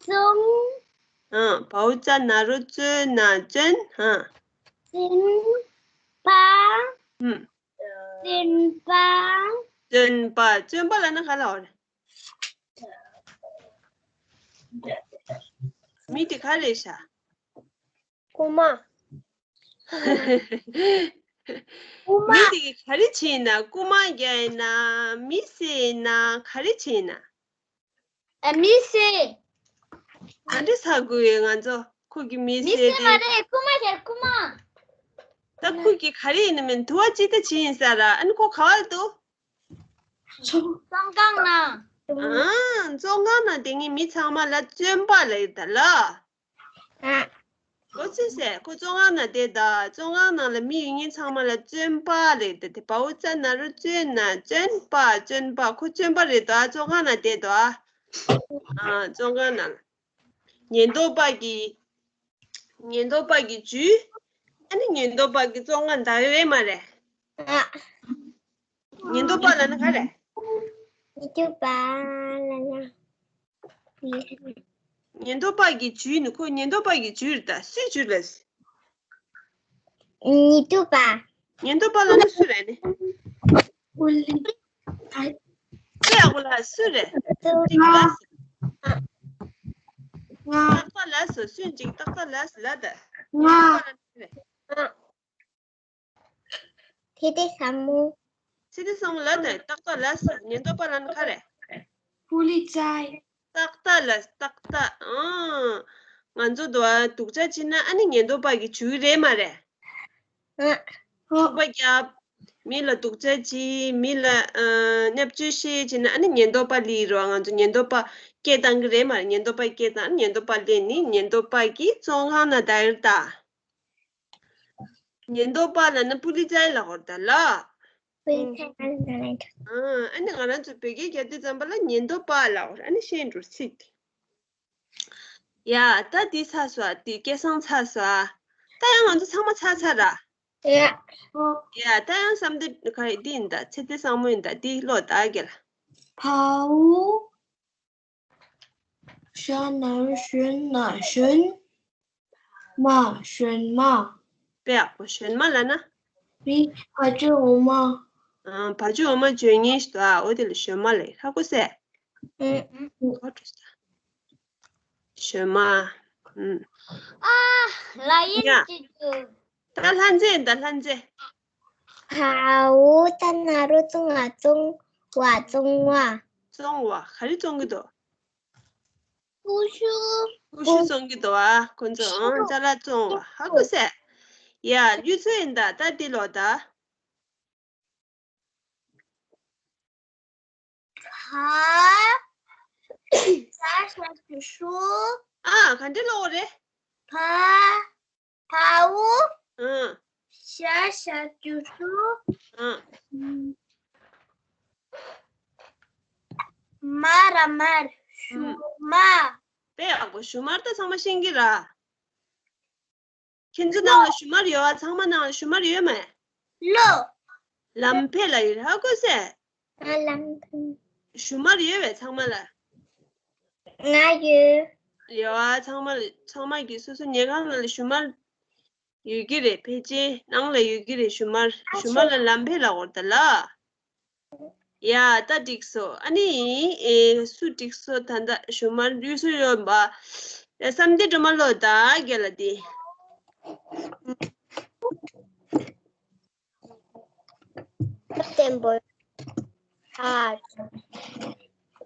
ཙོང་། ཨང་། བའོ་ཙ་ན་རོ་ཙོ་ན་བཙོན། ཨང་། བཙོན་པ། ཨང་། བཙོན་པ། བཙོན་པ། བཙོན་པ་ལ་ན་ག་ལ་འོ་རེད། མི་དེ་ག་རེ་བྱ། རྐུ་མ། རྐུ་མ། མི་དེ་ག་རེ་བྱས་ན། རྐུ་མ་རྒྱག་ཡིན་ན། མི་བསད་ཡིན་ན། ག་རེ་བྱས་ན། ཨ། མི་བསད། ག་འདྲ་ཟ་དགོས་ཡོད་ང་ཚོ། ཁོ་གི་མི་མི་བསད་བསད་དེ། མ་རེད། རྐུ་མ་བྱས། རྐུ་མ། ད་ཁོ་གི་ག་རེ་ཡིན་ན་མིན་དུ་བ་ཅི་ད་བྱས་ཡིན་ས་ར། ཨ་ནི་ཁོ་ག་བ་ལ་འདུག་བཙོན་ཁང་ནང་། ཨང་། བཙོན་ཁང་ནང་བསྡད་མཁན་མི་ཚང་མ་ལ་བཙོན་པ་ལབ་ཡོད་ད་ལ། ཨ། ཁོ་ཅི་ཟེར། ཁོ་བཙོན་ཁང་ནང་བསྡད་ད། བཙོན་ཁང་ནང་ལ་མི་ཡོད་མཁན་ཚང་མ་ལ་བཙོན་པ་ལབ་ཡོད་ད། དེ་བ་འོག་ཙ་ན་རོ་བཙོན་ན། བཙོན་པ། བཙོན་པ། ཁོ་བཙོན་པ་རེད་ད། བཙོན་ཁང་ནང་བསྡད་ད། ཨ། བཙོན་ཁང་ནང་། ཉེན་རྟོག་པ་གི། ཉེན་རྟོག་པ་གི་ཇུས། ཨ་ནི་ཉེན་རྟོག་པ་གི་བཙོན་ཁང་བདག་ཡོད་རེད་མ་རེད། ཨ། ཉེན་རྟོག་པ་ལབ་ན་ག་རེ། ཉེན་རྟོག་པ་ལབ་ན། ཉེན་རྟོག་པ་གི་ཇུས་ནི། ཁོ་ཉེན་རྟོག་པ་གི་ཇུས་རེད་ད། སུའི་ཇུས་ལ། ཉེན་རྟོག་པ། ཉེན་རྟོག་པ་ལབ་ན་སུ་རེད་ནི། ཀུ་ལི། ཨ། ཀུ་ཡ་ཀུ་ལ་སུ་རེད། ཏིག་ཏག་ལ། ང་། ཏག་ཏག་ལ་སོ། སུན་ཅིག་ཏག་ཏག་ལ་སོ་ལབ་ད། ང་། ཉེན་རྟོག་པ་ལབ་ན་སུ་རེད། ཚེ་བརྟན་བཟང་མོ། ཚེ་བརྟན་བཟང་མོ་ལབ་ད། ཏག་ཏག་ལ་སོ། ཉེན་རྟོག་པ་ལབ་ན་ག་རེ། པུ་ལི་ཙའི། ཏག་ཏག་ལ། ཏག་ཏག་ཨང་། ང་ཚོ་དུ་བ་སྡུག་ཅག་བྱེད་ན་ཨ་ནི་ཉེན་རྟོག་པ་གི་ཇུས་རེད་མ་རེད། ཨ། ཤུག་པ་རྒྱབ། མི་ལ་སྡུག་ཅག་བྱེད། མི་ལ་ཨ་བརྙས་བཅོས་བྱེད་བྱེད་ན་ཨ་ནི་ཉེན་རྟོག་པ་སླེབས་རེད་བ། ང་ཚོ་ཉེན་རྟོག་པ་སྐད་བཏང་གི་རེད་མ་རེད། ཉེན་རྟོག་པ་སྐད་བཏང་། ཉེན་རྟོག་པ་སླེབས་ནི་ཉེན་རྟོག་པ་གི་བཙོན་ཁང་ནང་བསྡད་ཡོད་ད། ཉེན་རྟོག་པ་ལབ་ན་པུ་ལི་ཙའི་ལབ་དགོས་རེད་ད་ལ། པུ་ལི་ཙའི་ལབ་དགོས་རེད། ཨ་ནི་ང་རང་ཚོ་བོད་སྐད་རྒྱག་དུས་ཙམ་པ་ལ་ཉེན་རྟོག་པ་ལབ་དགོས་རེད། ཨ་ནི་ཤེས་འགྲོ་ཚིག་དེ། ཡ། ད་འདི་ཚར་སོང་། འདི་སྐལ་བཟང་ཚར་སོང་། ད་ཡང་ང་ཚོ་ཚང་མ་ཚར་ཚར་ར། ཡ། ཡ། ད་ཡང་བསམ་སྟེ་ག་རེ་འདི་ཡིན་ད། ཚེ་བརྟན་བཟང་མོ་ཡིན་ད། འདི་ཀློག་ད་རྒན་ལགས། བའོ། ཞ་ན་རོ་ཞོན་ན་ཞོན་མ། ཞོན་མ། དཔེ་ཡག་པོ། ཞོན་མ་ལབ་ན། མི་བ་ཅོ་འོག་མ། ཨ། བ་ཅོ་འོག་མ་བརྗོད་མཁན་ཞིག་འདུག་ཨ། འོ་དེ་ལ་ཞོན་མ་ལབ། ཧ་གོ་སོང་། ཨ། ཞོན་མ། ཨ། ལ་ཡིན་ཡ། གཅིག་ཏུ། ད་ལྷ་མཛེས། ད་ལྷ་མཛེས། བའོ། ཏ་ན་རོ་བཙོང་བ། བཙོང་བ། བཙོང་བ། བཙོང་བ། ག་རེ་བཙོང་གི་འདུག་ཀུ་ཤུ། ཀུ་ཤུ་བཙོང་གི་འདུག་ཨ། ཁོ་ཚོ། ཨང་། ཅ་ལག་བཙོང་བ། ཧ་གོ་སོང་། ཡ། གཡུ་མཚོ་ཡིན་ད། ད་འདི་ཀློག་ད། བ། བྱ་ཞབས་ཀྱུ་བྱུ། ཨ། ག་འདྲ་ཀློག་རེད། བ། བའོ། ཨ། བྱ་ཞབས་ཀྱུ་བྱུ། ཨ། མ་ར་མར། བྱུ་མ། དཔེ་ཡག་པོ། བྱུ་མར་ད་ཚང་མ་ཤེས་ཀྱི་ར། ཁྱེད་ཚོ་ནང་ལ་ཞུ་མར་ཡོད་ཨ། ཚང་མ་ནང་ལ་ཞུ་མར་ཡོད་མ། ལོ། ལམ་ཕེ་ལ་ཡོད། ཧ་གོ་སོང་། ང་ལམ་ཕེ། ཞུ་མར་ཡོད་པས་ཚང་མ་ལ། ང་ཡོད། ཡོད་ཨ། ཚང་མ་ལ། ཚང་མ་གི་སོ་སོ་ཉལ་ཁང་ནང་ལ་ཞུ་མར་ཡོད་ཀྱི་རེད། ཕལ་ཆེར་ནང་ལ་ཡོད་ཀྱི་རེད། ཞུ་མར། ཞུ་མར་ལ་ལམ་ཕེ་ལབ་དགོས་རེད་ད་ལ། ཡ། ད་འགྲིག་སོང་། ཨ་ནི། ཨེ། སུ་འགྲིག་སོང་། ད་ལྟ་ཞུ་མར་གཡུ་མཚོ་ཡོད་པ། ཡ། བསམ་གཏན་སྒྲོལ་མ་ཀློག་ད་རྒན་ལགས་འདི། བསམ་གཏན་སྒྲོལ་མ། ཨ།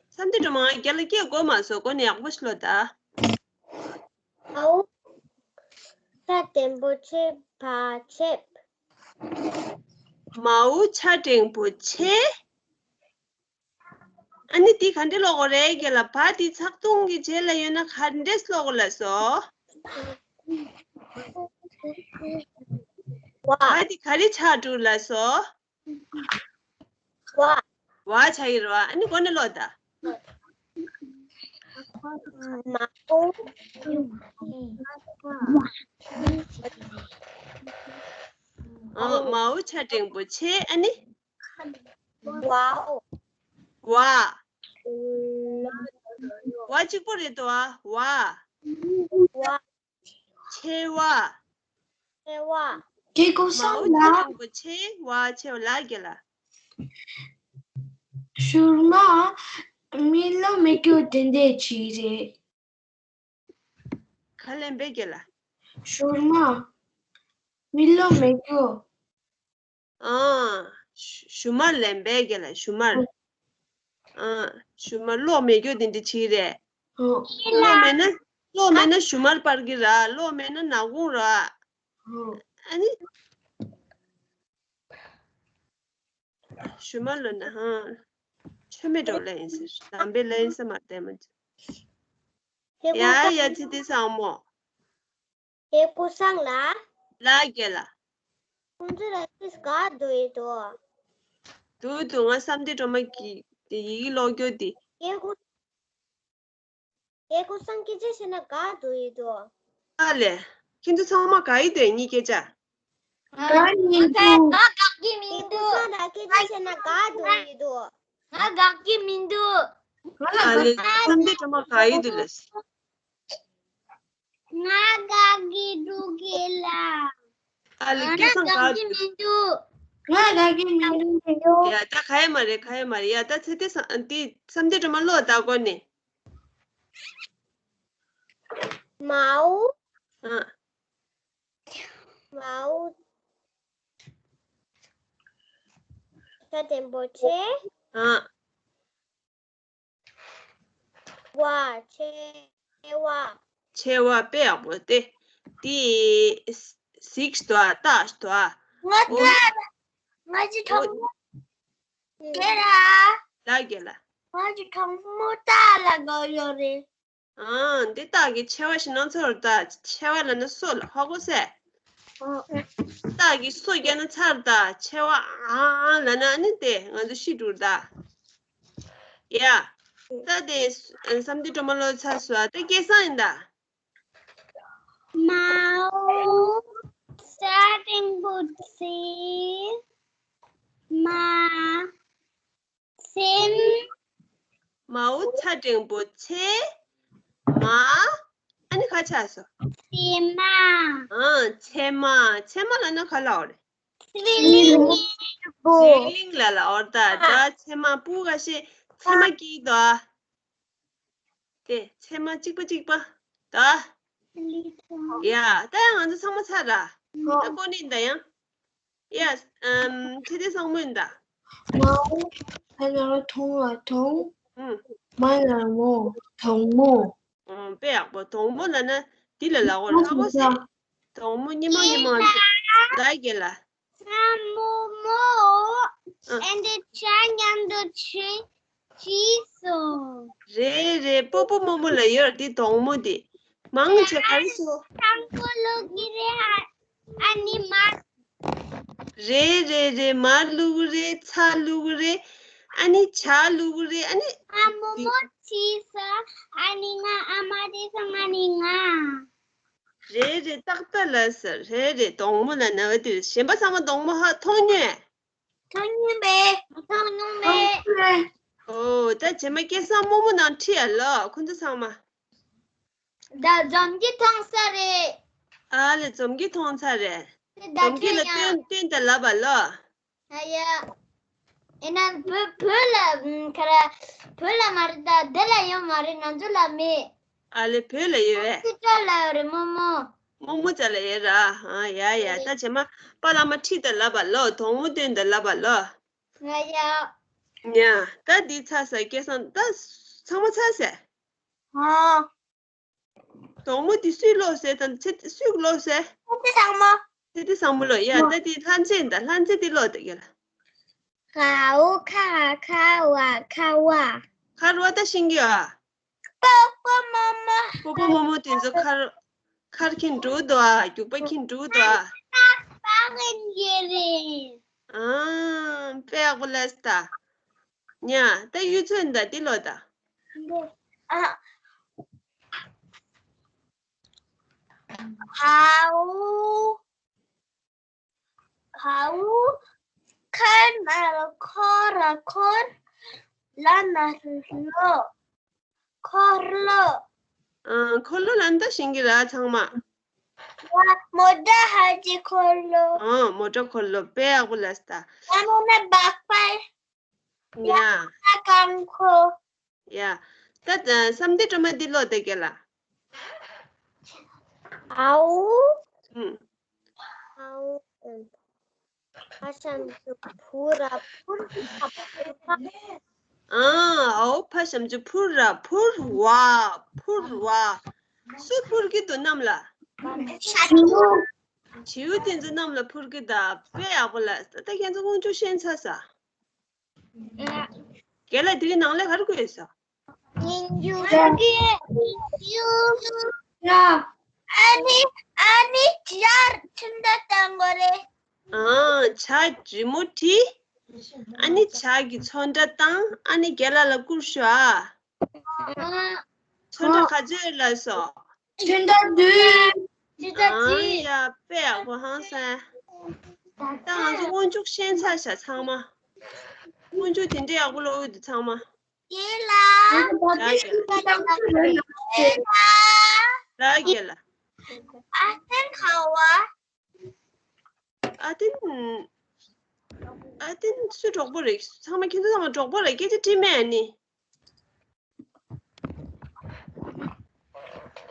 བསམ་གཏན་སྒྲོལ་མ། རྒན་ལགས་སྐད་གོ་མ་སོང་། གོ་ནས་ཡག་པོ་ཞིག་ཀློག་ད། ཨའོ། ཚ་དྲན་པོ་ཆེ། བ་ཆེ། མའོ་ཚ་དྲན་པོ་ཆེ། ཨ་ནི་འདི་ག་འདྲ་ཀློག་དགོས་རེད་རྒན་ལགས། བ་འདི་ཚེག་དུང་གི་རྗེས་ལ་ཡོད་ན་ག་འདྲས་ཀློག་དགོས་ལབ་སོང་། བ། བ་འདི་ག་རེ་ཆགས་འགྲོ་ལབ་སོང་། བ། བ་ཆགས་ཀྱི་རེད་བ། ཨ་ནི་གོ་ནས་ཀློག་ད། མའོ། ཨ། མའོ་ཚ་དྲན་པོ་ཆེ། ཨ་ནི། ཝའོ། ཝ། ཝ་གཅིག་པོ་རེད་དོ། ཨ། ཝ། ཝ། ཆེ་བ། ཆེ་བ། དེ་ཀོ་མའོ་སང་ལ། ཚ་དྲན་པོ་ཆེ། ཝ་ཆེ་བ་ལ་རྒན་ལགས། ཞུར་མ། མི་ལོ་མི་རྒྱུ་དེ་འདྲས་ཅིག་རེད། ག་ལེན་པའི་རྒན་ལགས། ཞུར་མ། མི་ལོ་མི་རྒྱུ། ཨ། ཞུ་མར་ལེན་པའི་རྒན་ལགས། ཞུ་མར། ཨ། ཞུ་མར་ཀློག་མི་རྒྱུ་དེ་འདྲ་ཅིག་རེད། ཨོ། ཀློག་མེད་ན། ཀློག་མེད་ན་ཞུ་མར་སྤར་གྱི་ར། ཀློག་མེད་ན་ནག་ཁུང་ར། ཨོ། ཨ་ནི། ཞུ་མར་ལབ་ན་ཧང་། ཆོ་མེད་འགྲོ་ལེན་ཟེར། ལམ་པའི་ལེན་ཟེར་མ་བསྟན་མ། ཡ་ཡ་ཚེ་བརྟན་བཟང་མོ། ཧེ་ཀུན་བཟང་ལགས། ལགས་རྒན་ལགས། ཁོང་ཚོ་ལ་ཏིས་ག་འདུག་ཡོད་དོ། འདུག་འདུག་ང་བསམ་གཏན་སྒྲོལ་མ་གི་དེ་ཡི་གེ་ཀློག་རྒྱུ་དེ། ཧེ་ཀུན། ཧེ་ཀུན་བཟང་སྐད་ཆ་བཤད་ན་ག་འདུག་ཡོད་དོ། ཨ་ལས། ཁྱེད་ཚོ་ཚང་མ་ག་ཡི་དོན་གཉིས་སྐད་ཆ། ག་མི་འདུག་ང་དགའ་གི་མི་འདུག་ཧེ་ཀུན་བཟང་ལ་སྐད་ཆ་བཤད་ན་ག་འདུག་ཡོད་དོ། ང་དགའ་གི་མི་འདུག་ཨ་ལས། བསམ་གཏན་སྒྲོལ་མ་ག་ཡི་དོན་ལས། ང་དགའ་གི་འདུག་གི་ལ། ཨ་ལས། སྐལ་བཟང་ག་འདུག་ང་དགའ་གི་མི་འདུག་ཡ་ད་ག་ཡ་མ་རེད། ག་ཡ་མ་རེད། ཡ་ད་ཚེ་བརྟན་བཟང་འདི་བསམ་གཏན་སྒྲོལ་མ་ཀློག་ད་གོ་ནས། མའོ། ཨ། མའོ། ཆ་ལྡན་པོ་ཆེ། ཨ། བ། ཆེ་བ། ཆེ་བ་དཔེ་ཡག་པོ་སྟེ། དེ་གཟིགས་དོ་ཨ། ལྟ་དོ་ཨ། ང་ད་ང་ཅི་གྲོགས་མོ་དེ་ར། ལ་རྒན་ལགས། ང་ཅི་གྲོགས་མོ་ལྟ་ལ་གོ་ཡོད་རེད། ཨང་། འདི་སྟག་གི་ཆེ་བ་ཞིག་ན་ཚོར་ད། ཆེ་བ་ལ་ན་སོ་ལ་ཧ་གོ་སེ། སྟག་གི་སོ་རྒྱ་ན་ཚར་ད། ཆེ་བ་ཨང་ཨང་ལ་ན་ཨ་ནི་དེ་ང་ཚོ་ཤི་འགྲུར་ད། ཡ། ད་དེ་བསམ་གཏན་སྒྲོལ་མ་ཀློག་ཚར་སོང་། ད་སྐལ་བཟང་ཡིན་ད། མའོ། ས་སྟེང་པོ་ཚེ། མ། སེམས། མའོ་ཚ་འགྲེང་བུ་ཚེ། མ། ཨ་ནི་ཁ་ཆགས་སོ། ཚེ་མ། ཨ། ཚེ་མ། ཚེ་མ་ལ་ན་ག་ལ་འོ་རེད། ཚེ་རིང་། ཚེ་རིང་ལ་ལ་འོ་ད་ད་ཚེ་མ་པུ་ག་ཤེ་ཚེ་མ་སྐྱིད་དོ། དེ་ཚེ་མ་གཅིག་པ་གཅིག་པ། ད། ཡ་ད་ཡང་ང་ཚོ་ཚང་མ་ཚར་ར། ད་ཀོ་ནི་ད་ཡང་། ཡ། ཨམ། ཚེ་བརྟན་བཟང་མོ་ཡིན་ད། མའོ། ཨ་ལ་ལ་དོང་ལ་དོང་། ཨུམ། མ་ལ་མོ། དོང་མོ། ཨུམ། དཔེ་ཡག་པོ། དོང་མོ་ལ་ན་འདི་ལ་ལ་འོ་ཧ་གོ་སེ། དོང་མོ་ཉི་མ་ཉི་མ་ད་རྒན་ལ། ང་མོ་མོ། ཨ། ཨེ་འདི་ཆ་མཉམ་དུ་ཆུ་ཅི་སོ། རེད་རེད། སྤོ་བོ་རྨོ་མོ་ལ་ཡོད་འདི་དོང་མོ་འདི། མང་ཆེ་ག་རེ་སོ། དང་པོ་ལོ་གི་རེད་ཨ། ཨ་ནི་མ། རེད་རེད་རེད། མར་བླུག་རེད། ཚྭ་བླུག་རེད། ཨ་ནི་ཇ་བླུག་རེད། ཨ་ནི། ང་མོ་མོ་ཅི་སོ། ཨ་ནི་ང་ཨ་མ་དེ་སོང་ཨ་ནི་ང་། རེད་རེད། ཏག་ཏག་ལ་ཟེར། རེད་རེད། དོང་མོ་ལ་ན་བ་དེ་གཞན་པ་ཚང་མ་དོང་མོ་ཧ་མཐོང་མྱོང་། མཐོང་མྱོང་མེད། མཐོང་མྱོང་མེད། ཨོ་ད་རྗེས་མ་སྐལ་བཟང་རྨོ་མོ་ནང་ཁྲིད་ཡ་ལོ་ཁོ་ཚོ་ཚང་མ། ད་འཛོམས་ཀྱི་མཐོང་ས་རེད། ཨ་ལེ་འཛོམས་ཀྱི་མཐོང་ས་རེད། དེ་ད་འཛོམས་ཀྱི་ལ་ཁྲིད་ཡ། སྟོན་སྟོན་ད་ལབ་པ་ལོ། ཨ་ཡ། ཨེ་ན་བོད་བོད་ལ་ཁ་ར་བོད་ལ་མ་རེད། ད་འདི་ལ་ཡོད་མ་རེད། ང་ཚོ་ལ་མེད། ཨ་ལེ་བོད་ལ་ཡོད་པས། ཅི་ཅ་ལ་ཡོད་རེད་རྨོ་མོ། རྨོ་མོ་ཅ་ལ་ཡོད་ར། ཨ་ཡ་ཡ། ད་རྗེས་མ་པཱ་ལགས་མ་ཁྲིད་ད་ལབ་པ་ལོ། དོང་མོ་སྟོན་ད་ལབ་པ་ལོ། ང་ཡ། ཡ། ད་འདི་ཚར་ས། སྐལ་བཟང་ད་ཚང་མ་ཚར་ས། ཨ། དོང་མོ་འདི་སུས་ཀློག་ཟེར། ད་ཚེ་སུས་ཀློག་ཟེར། ཚེ་བརྟན་བཟང་མོ། ཚེ་བརྟན་བཟང་མོ་ལོ། ཡ་ད་འདི་ལྷ་མཛེས་ད། ལྷ་མཛེས་འདི་ཀློག་ད་རྒན་ལགས། ག་འོ་ཁ་ག་བ་ཁ་བ། ཁ་རུ་བ་ད་ཤེས་ཀྱི་ཡོད་ཨ། པོ་པོ་མོ་མོ། པོ་པོ་མོ་མོ་དེ་ཚོ་ཁར་ཁར་ཁྱེར་འགྲོ་འདུག་ཨ། རྒྱུག་པ་ཁྱེར་འགྲོ་འདུག་ཨ། པ་པ་གན་ཡེ་རེད། ཨ། དཔེ་ཡག་པོ་ལབ་སོང་ད། ཉ། ད་གཡུ་མཚོ་ཡིན་ད། འདི་ཀློག་ད། ཨ། ཧའོ། ཧའོ། ཁ་ན་རོ་ཁོ་ར་ཁོར། ལ་ན་རོ་ལོ། འཁོར་ལོ། ཨ། འཁོར་ལོ་ལབ་ན་ད་ཤེས་ཀྱི་ར་ཚང་མ། ཡ། མོ་ཊ་ཧ་ཅི་འཁོར་ལོ། ཨ། མོ་ཊ་འཁོར་ལོ། དཔེ་ཡག་པོ་ལབ་སོང་ད། ཡ་མོ་ན་སྦག་པ། ཡ། ཡ། ས་རྐང་འཁོར། ཡ། ད་ད་བསམ་གཏན་སྒྲོལ་མ་འདི་ཀློག་ད་རྒན་ལགས། ཨའོ། ཨུམ། ཨའོ། ཨུམ། ཕ་ཤམ་ཅུ་ཕུ་ར་ཕུར། ཨ། ཨའོ་ཕ་ཤམ་ཅུ་ཕུ་ར་ཕུར་བ་ཕུར་བ། སུ་ཕུར་གྱི་འདུག་གནམ་ལ། བྱིའུ་དེ་ཚོ་གནམ་ལ་འཕུར་གྱི་ད། དཔེ་ཡག་པོ་ལབ་སོང་ད། ཁྱེད་ཚོ་དབང་ཕྱུག་ཤེས་ཚར་ས། རྒན་ལགས་དེ་རིང་ནང་ལས་ག་རེ་བཀོད་ཡོད་ཟེར། སྙིང་རྗེ། སྙིང་རྗེ། ཡ། ཨ་ནི་ཨ་ནི་ཇར་ཁྲིམས་ད་བཏང་དགོས་རེད། ཨང་། ཇ་རི་མོ་བྲིས། ཨ་ནི་ཇ་གི་ཚོན་ཁྲ་བཏང་། ཨ་ནི་རྒན་ལགས་ལ་བསྐུར་ཤོག་ཨ། ཨ། ཚོན་ཁྲ་ག་ཚོད་ལ་སོ། ཚོན་ཁྲ་བདུན། ཨང་། ཡ་དཔེ་ཡག་པོ་ཧང་སང་། ད་ང་ཚོ་སྔོན་འཇུག་ཤེས་ཚར་ཤག་ཚང་མ། སྔོན་འཇུག་དེ་འདྲའི་ཡག་པོ་ལོས་འདུག་ཚང་མ། རྒན་ལགས། རྒན་ལགས། རྒན་ལགས། ཨ་ཏན་ཁ་བ། ཨ་ཏན། ཨ་ཏན་སུ་གྲོགས་པོ་རེད། ཚང་མ་ཁྱེད་ཚོ་ཚང་མ་གྲོགས་པོ་རེད། སྐད་ཆ་དྲིས་མེད་ཨ་ནི།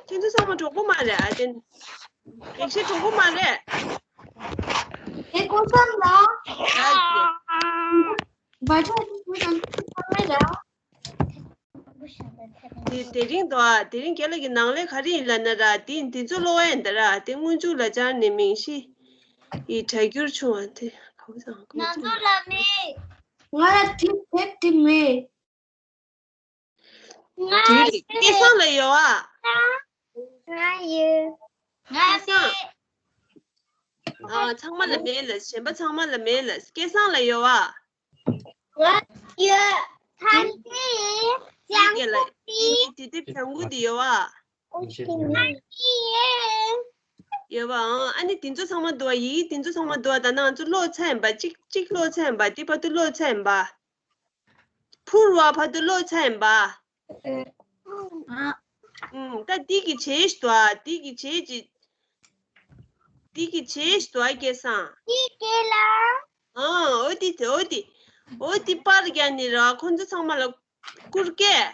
ཁྱེད་ཚོ་ཚང་མ་གྲོགས་པོ་མ་རེད་ཨ་ཏན། ཡེ་ཤེས་གྲོགས་པོ་མ་རེད། དེ་ཀོ་སམ་ལ། ཡ་ཡ། བ་ཆ་དེ་ཀོ་སམ་ཚང་མ་རེད། དེ་དེ་རིང་དོ་ཨ། དེ་རིང་རྒན་ལགས་ཀྱི་ནང་ལས་ག་རེ་ཡིན་ལབ་ན་ར། དེ་འདི་ཚོ་ཀློག་ཡ་ཡིན་ད་ར། དེ་སྔོན་འཇུག་ལ་སྦྱར་ནས་མིང་གཞི་ཡི་སྒྲ་སྒྱུར་བྱུང་བ་དེ་ག་བ་ཚང་ག་བ་ང་ཚང་ཚོ་ལ་མེད། ང་ལ་དེབ་དེབ་དེ་མེད། ང་དེ་རེད། སྐལ་བཟང་ལ་ཡོད་ཨ། ང་ཡོད། ང་སྐལ་བཟང་། མེད། ཨ། ཚང་མ་ལ་མེད་ལ། གཞན་པ་ཚང་མ་ལ་མེད་ལ། སྐལ་བཟང་ལ་ཡོད་ཨ། ང་ཡོད། ཐང་ཀི་ཡིན། ཡི་གེ་ལ། ཡི་གེ་དེ་དེབ་ལྗང་གུ་དེ་ཡོད་ཨ། ཐང་ཀི་ཡིན། ཡོད་པ། ཨང་། ཨ་ནི་དེ་ཚོ་ཚང་མ་འདུག་ཨ། ཡི་གེ་དེ་ཚོ་ཚང་མ་འདུག་ཨ། ད་ནང་ང་ཚོ་ཀློག་ཚར་ཡིན་པ། གཅིག་གཅིག་ཀློག་ཚར་ཡིན་པ། དེ་བར་དུ་ཀློག་ཚར་ཡིན་པ། ཕུར་བ་བར་དུ་ཀློག་ཚར་ཡིན་པ། ཨ། ཨུམ། ད་འདི་གི་བྱས་ཤིག་དོ་ཨ། འདི་གི་བྱས་ཅི། འདི་གི་བྱས་ཤིག་དོ་ཨ། སྐལ་བཟང་། འདི་སྐལ་ལ། ཨང་། འོ་དེ་དེ། འོ་དེ། འོ་དེ་པར་རྒྱག་ནི་ར། ཁོ་ཚོ་ཚང་མ་ལ་བསྐུར་གས།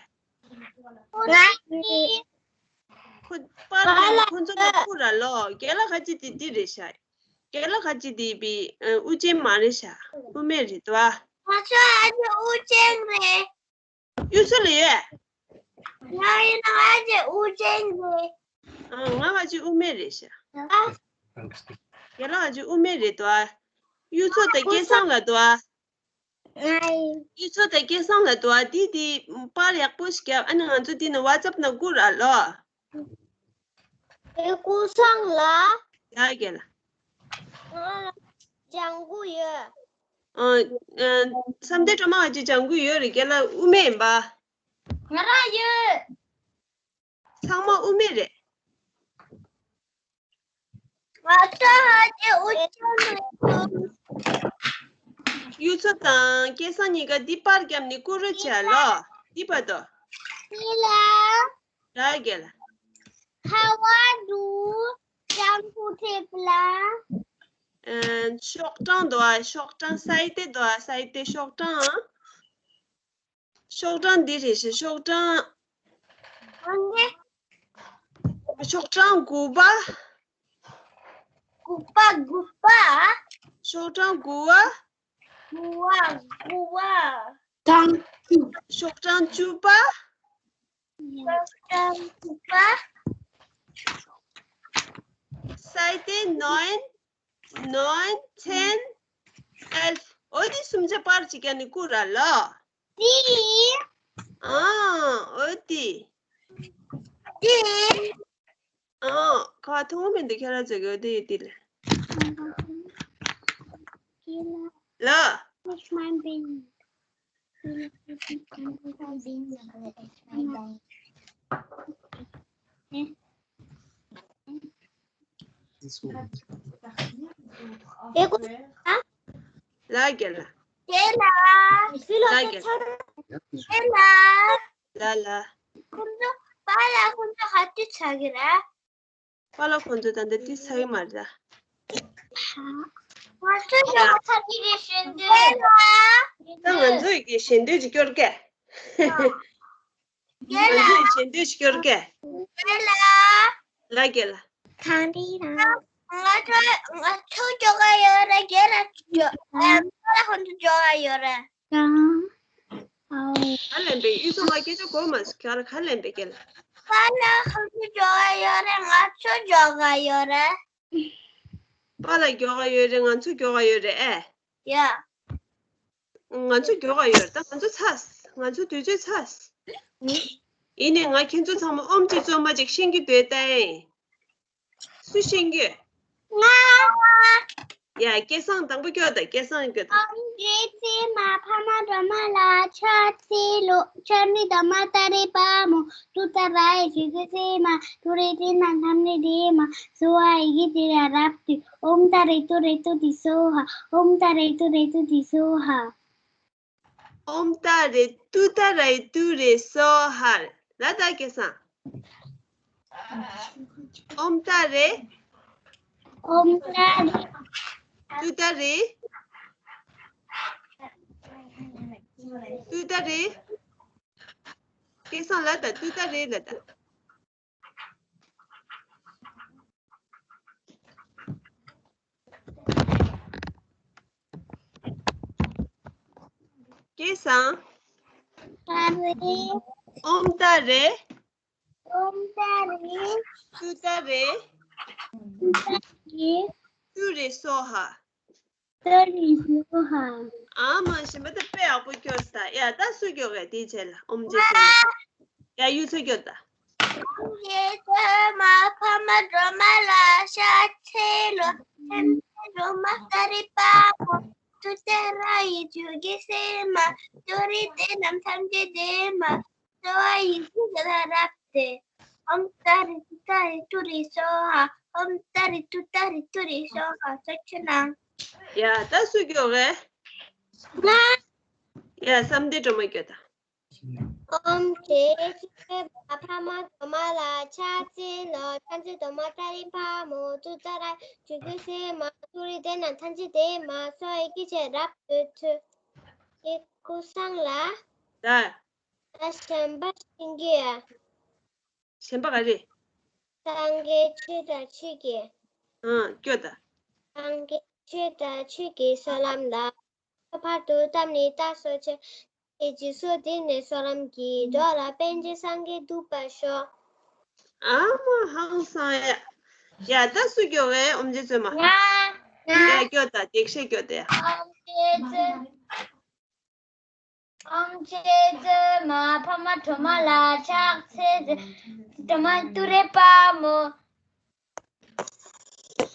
ཁོ་ཚོ་པར་རྒྱག་ནི་ཁོ་ཚོ་ལ་བསྐུར་ར་ལོ། རྒན་ལགས་ཁ་ཅིག་དེ་འདི་རེད་ཤག་རྒན་ལགས་ཁ་ཅིག་དེ་བི་ཨ། དབུ་ཅན་མ་རེད་ཤག་དབུ་མེད་རེད་དོ་ཨ། ང་ཚོ་ཨ་ཅེ་དབུ་ཅན་རེད། གཡུ་མཚོ་ལ་ཡོད། ང་ཡིན་ན་ཨ་ཅེ་དབུ་ཅན་རེད། ཨ། ང་ཨ་ཅེ་དབུ་མེད་རེད་ཤག་ཨ། རྒན་ལགས་ཨ་ཅེ་དབུ་མེད་རེད་དོ་ཨ། གཡུ་མཚོ་དང་སྐལ་བཟང་ལ་དོ་ཨ། ང་ཡིན། གཡུ་མཚོ་དང་སྐལ་བཟང་ལ་དོ་ཨ། དེ་དེ་པར་ཡག་པོ་ཞིག་རྒྱབ། ཨ་ནི་ང་ཚོ་དེ་ནས་ཝ་ཙབ་ནང་བསྐུར་ར་ལོ། ཨེ། ཀུན་བཟང་ལ། ཡ་རྒན་ལགས། ཨ། ལྗང་གུ་ཡོད། ཨ། ཨ། བསམ་གཏན་སྒྲོལ་མ་ཨ་ཅེ་ལྗང་གུ་ཡོད་རེད། རྒན་ལགས་དབུ་མེད་ཡིན་པ། ང་རང་ཡོད། ཚང་མ་དབུ་མེད་རེད། ང་ཚོ་ཨ་ཅེ་དབུ་ཅན་རེད། གཡུ་མཚོ་དང་སྐལ་བཟང་གཉིས་ཀ་འདི་པར་བརྒྱབ་ནས་བསྐུར་རོགས་བྱས་ལོ། འདི་པར་དོ། འདི་ལ། ར་རྒན་ལགས། ཁ་བ་འདུག་ལྗང་གུ་ཐེབས་ལ། ཨ། ཤོག་གྲངས་འདུག་ཨ། ཤོག་གྲངས་སའི་ཏེ་འདུག་ཨ། སའི་ཏེ་ཤོག་གྲངས། ཤོག་གྲངས་འདི་རེད་ཤག་ཤོག་གྲངས། ཨང་། ཤོག་གྲངས་དགུ་པ། དགུ་པ། དགུ་པ། ཤོག་གྲངས་དགུ་པ། དགུ་པ། དགུ་པ། དང་། ཤོག་གྲངས་བཅུ་པ། ཤོག་གྲངས་བཅུ་པ། སའི་ཏེ་ནོན། ནོན། ཚེན། ཨེལ་ཕ། འོ་དེ་གསུམ་ཆ་པར་གཅིག་བརྒྱབ་ནས་བསྐུར་ར་ལོ། དེ། ཨང་། འོ་དེ། དེ། ཨང་། ཁ་མཐོང་མི་འདུག་ཁྱེད་རང་ཚོ་གི་འོ་དེ་ཡོད་དེ་ལ། ལ། ཨེ་ཀོ། ལ་རྒན་ལགས། རྒན་ལགས། ལ་རྒན་ལགས། རྒན་ལགས། ལ་ལ། ཁོང་ཚོ་པཱ་ལགས་ཁོང་ཚོ་ག་དུས་ཚར་གི་རེད། པཱ་ལགས་ཁོང་ཚོ་ད་ལྟ་དུས་ཚར་གི་མ་རེད་ད། ང་ཚོ་ཞོགས་ཚར་གི་རེད་ཞེ་འདོད། ད་ང་ཚོ་ཡི་གེ་ཞེ་འདོད་ཅིག་སྐྱོར་གི། རྒན་ལགས། ང་ཚོས་ཞལ་འདོན་ཞིག་སྐྱོར་གས། རྒན་ལགས། ལ་རྒན་ལགས། གང་རེད་ལགས། ང་ཚོ་ང་ཚོ་མགྱོགས་ག་ཡོད་རེད། རྒན་ལགས་མགྱོགས་ཨ། པཱ་ལགས་ཁོང་ཚོ་མགྱོགས་ག་ཡོད་རེད། ཀྱང་། ཨའོ། ག་ལེན་པའི་གཡུ་མཚོ་མ་སྐད་ཆ་གོ་མ་སོང་། ཁྱོད་རང་ག་ལེན་པའི་རྒན་ལགས། པཱ་ལགས་ཁོང་ཚོ་མགྱོགས་ག་ཡོད་རེད། ང་ཚོ་མགྱོགས་ག་ཡོད་རེད། པཱ་ལགས་མགྱོགས་ག་ཡོད་རེད། ང་ཚོ་མགྱོགས་ག་ཡོད་རེད་ཨེ། ཡ། ང་ཚོ་མགྱོགས་ག་ཡོད་རེད། ད་ང་ཚོ་ཚར། ང་ཚོ་དུས་ཚོད་ཚར། ཡིན་ནའི་ང་ཁྱེད་ཚོ་ཚང་མ་ཨོམ་ཅི་ཙོ་མ་ཅིག་ཤེས་ཀྱི་འདུག་ད། སུ་ཤེས་ཀྱི་ཡོད། ང་། ཡ། སྐལ་བཟང་དང་པོ་སྐྱོར་དང་། སྐལ་བཟང་སྐྱོར་དང་། ཨོམ་ཇི་ཙི་མ་ཕ་མ་སྒྲོལ་མ་ལ་ཕྱག་འཚལ་ལོ། ཕྱག་ནི་སྒྲོལ་མ་ཏཱ་རེ་པ་མོ། ཏུཏྟཱ་ར་ཡི་ཇུ་གུ་སེ་མ། ཏུ་རེ་ཏེ་ན་ཐམ་ནེ་ཏེ་མ། སྭ་ཝ་ཡི་གེ་ཏེ་ལ་རབ་ཏུ། ཨོམ་ཏཱ་རེ་ཏུ་རེ་ཏུ་ཏི་སྭཱ་ཧཱ། ཨོམ་ཏཱ་རེ་ཏུ་རེ་ཏུ་ཏི་སྭཱ་ཧཱ། ཨོམ་ཏཱ་རེ་ཏུཏྟཱ་ར་ཡི་ཏུ་རེ་སྭཱ་ཧཱ། ལ་ད་སྐལ་བཟང་། ཨོམ་ཏཱ་རེ། ཨོམ་ཏཱ་རེ། ཏུཏྟཱ་རེ། ཏུཏྟཱ་རེ། སྐལ་བཟང་། ལ་ད་ཏུཏྟཱ་རེ་ལ་ད། སྐལ་བཟང་། ཏཱ་རེ། ཨོམ་ཏཱ་རེ། ཨོམ་ཏཱ་རེ། ཏུཏྟཱ་རེ། ཏུཏྟཱ་རེ། ཏུ་རེ་སྭཱ་ཧཱ། ཏུ་རེ་སྭཱ་ཧཱ། ཨ་མ། གཞན་པ་ད་དཔེ་ཡག་པོ་སྐྱོར་ད། ཡ། ད་སུ་སྐྱོར་གི་དེའི་རྗེས་ལ། ཨོམ་ཇི་ཙོ་མ། ཡ། གཡུ་མཚོ་སྐྱོར་ད། ཨོམ་ཇི་ཙོ་མ་ཕ་མ་སྒྲོལ་མ་ལ་ཕྱག་འཚལ་ལོ། ཕྱག་འཚལ་སྒྲོལ་མ་ཏཱ་རེ་པ་མོ། ཏུཏྟཱ་ར་ཡི་ཇུ་གུ་སེ་མ། ཏུ་རེ་ཏེ་ན་ཐམ་ནེ་ཏེ་མ། སྭ་ཝ་ཡི་གེ་ཏེ་ལ་རབ་ཏུ། ཨོམ་ཏཱ་རེ་ཏུཏྟཱ་རེ་ཏུ་རེ་སྭཱ་ཧཱ། ཨོམ་ཏཱ་རེ་ཏུཏྟཱ་རེ་ཏུ་རེ་སྭཱ་ཧཱ། ཚར་ཆེ་ནང་། ཡ། ད་སུ་སྐྱོར་གི་ཡོད། ང་། ཡ། བསམ་གཏན་སྒྲོལ་མ་སྐྱོར་ད། ཨོམ་ཇི་ཙོ་མ་ཕ་མ་སྒྲོལ་མ་ལ་ཕྱག་འཚལ་ལོ། ཕྱག་འཚལ་སྒྲོལ་མ་ཏཱ་རེ་པ་མོ། ཏུཏྟཱ་ར་ཡི་ཇུ་གུ་སེ་མ། ཏུ་རེ་ཏེ་ན་ཐམ་ནེ་ཏེ་མ། སྭ་ཝ་ཡི་གེ་ཏེ་ལ་རབ་ཏུ། ཐུ། ཀི་ཀུ་སང་ལ། ད། ད་གཞན་པ་ཤེས་ཀྱི་ཡོད། གཞན་པ་ག་རེ། སངས་རྒྱས་ཆོས་དང་ཆོས་ཀྱི། ཨང་། སྐྱོར་ད། སངས་རྒྱས་ཆོས་དང་ཆོས་ཀྱི་གསོལ་ལམ་ལ། ཁྱད་པར་དུ་བསྟན་ནི་རྟགས་སུ་བྱས། དེ་རྗེས་སུ་འདི་ནི་གསོལ་ལམ་གྱི། འགྲོ་ལ་ཕན་ཕྱིར་སངས་རྒྱས་འགྲུབ་པར་ཤོག། ཨ་མ། ཧང་སང་ཡ། ཡ། ད་སུ་སྐྱོར་གི་ཡོད། ཨོམ་ཇི་ཙོ་མ། ང་། ང་། ཡ། སྐྱོར་ད། འདེགས་བཤད་སྐྱོར་ད། ཨོམ་ཇི་ཙོ། ཨོམ་ཇི་ཙོ་མ་ཕ་མ་སྒྲོལ་མ་ལ་ཕྱག་འཚལ་ལོ། སྒྲོལ་མ་ཏུ་རེ་པ་མོ།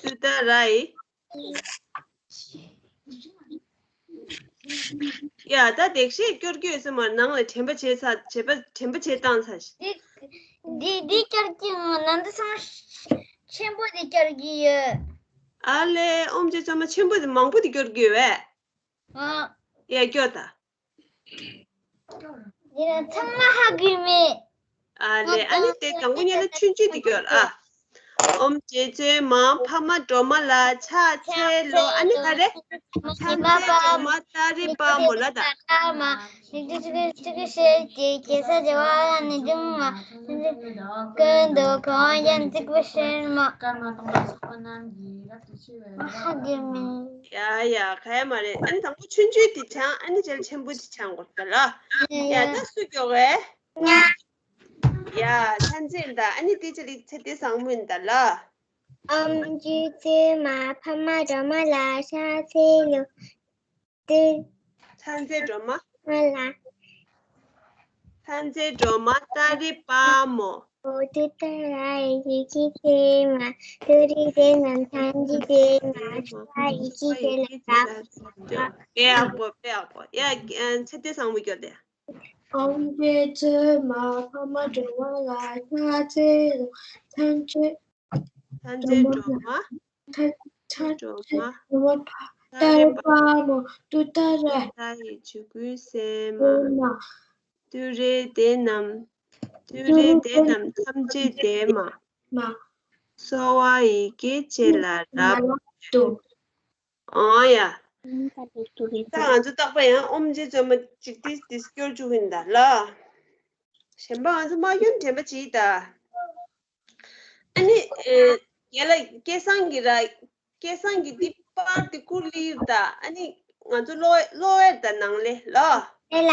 ཏུཏྟཱ་ར་ཡི། ཡ། ད་འདེགས་བཤད་སྐྱོར་གྱི་ཡོད་ས་མ་རེད། ནང་ལ་དྲན་པ་བརྗེད་ཚར། བརྗེད་པ། དྲན་པ་བརྗེད་བཏང་ཚར། འདི་འདི་འདི་སྐྱོར་གྱི་ཡོད། ང་ཚོ་ཚང་མ་ཆེན་པོ་འདི་སྐྱོར་གྱི་ཡོད། ཨ་ལེ། ཨོམ་ཇི་ཙོ་མ་ཆེན་པོ་འདི། མང་པོ་འདི་སྐྱོར་གྱི་ཡོད་པས། ཨ། ཡ། སྐྱོར་ད། འདི་ལ་ཚང་མ་ཧ་གོ་མེད། ཨ་ལེ། ཨ་ནི་དེ་དང་པོ་ཉིད་ལ་ཆུང་ཆུང་དེ་སྐྱོར་ཨ། ཨོམ་ཇི་ཙོ་མ་ཕ་མ་སྒྲོལ་མ་ལ་ཕྱག་འཚལ་ལོ། ཨ་ནི་ག་རེ། ཕྱག་འཚལ་སྒྲོལ་མ་ཏཱ་རེ་པ་མོ་ལ་ད། ཀུན་ཏུ་གང་ཡང་གཅིག་པུ་ཤེས་མ། ཧ་གོ་མེད། ཡ་ཡ། ག་ཡ་མ་རེད། ཨ་ནི་དང་པོ་ཆུང་ཆུང་དེ་སྦྱང་། ཨ་ནི་རྗེས་ལ་ཆེན་པོ་དེ་སྦྱང་དགོས་ད་ལ། ཡ། ད་སུ་སྐྱོར་གི་ཡོད། ཡ། ཡ། ཐན་ཅིན་ད། ཨ་ནི་དེ་རྗེས་ལ་ཚེ་བརྟན་བཟང་མོ་ཡིན་ད་ལ། ཨོམ་ཇི་ཙོ་མ་ཕ་མ་སྒྲོལ་མ་ལ་ཕྱག་འཚལ་ལོ། ཏུ། ཕྱག་འཚལ་སྒྲོལ་མ། མ་ལ། ཕྱག་འཚལ་སྒྲོལ་མ་ཏཱ་རེ་པ་མོ། ཏུཏྟཱ་ར་ཡི་ཇུ་གུ་སེ་མ། ཏུ་རེ་ཏེ་ན་ཐམ་ནེ་ཏེ་མ། སྭ་ཝ་ཡི་གེ་ཏེ་ལ་རབ། དཔེ་ཡག་པོ། དཔེ་ཡག་པོ། ཡ། ཚེ་བརྟན་བཟང་མོ་སྐྱོར་ད། ཨོམ་ཇི་ཙོ་མ་ཕ་མ་སྒྲོལ་མ་ལ་ཕྱག་འཚལ་ལོ། ཕྱག་འཚལ། ཕྱག་འཚལ་སྒྲོལ་མ། ཕྱག་འཚལ་སྒྲོལ་མ། སྒྲོལ་མ་ཕ། ཏཱ་རེ་པ་མོ། ཏུཏྟཱ་ར། ཏུཏྟཱ་ར་ཡི་ཇུ་གུ་སེ་མ། སེ་མ། ཏུ་རེ་ཏེ་ན། ཏུ་རེ་ཏེ་ན་ཐམ་ནེ་ཏེ་མ། མ། སྭ་ཝ་ཡི་གེ་ཏེ་ལ་རབ་ཏུ། ཨོ་ཡ། ད་ང་ཚོ་རྟག་པར་ཡང་ཨོམ་ཇི་ཙོ་མ་ཅིག་ཏིས་ཏིས་སྐྱོར་བཅུག་གིན་ད་ལ། གཞན་པ་ང་ཚོ་མ་སྐྱོར་དྲན་པ་བྱེད་ད། ཨ་ནི། ཨེ། རྒན་ལགས། སྐལ་བཟང་གིས་ར། སྐལ་བཟང་གིས་འདི་པར་འདི་བསྐུར་ལེ་ཡོད་ད། ཨ་ནི་ང་ཚོ་ཀློག་ཀློག་ཡ་ད་ནང་ལེ་ལོ། རེད་ལ།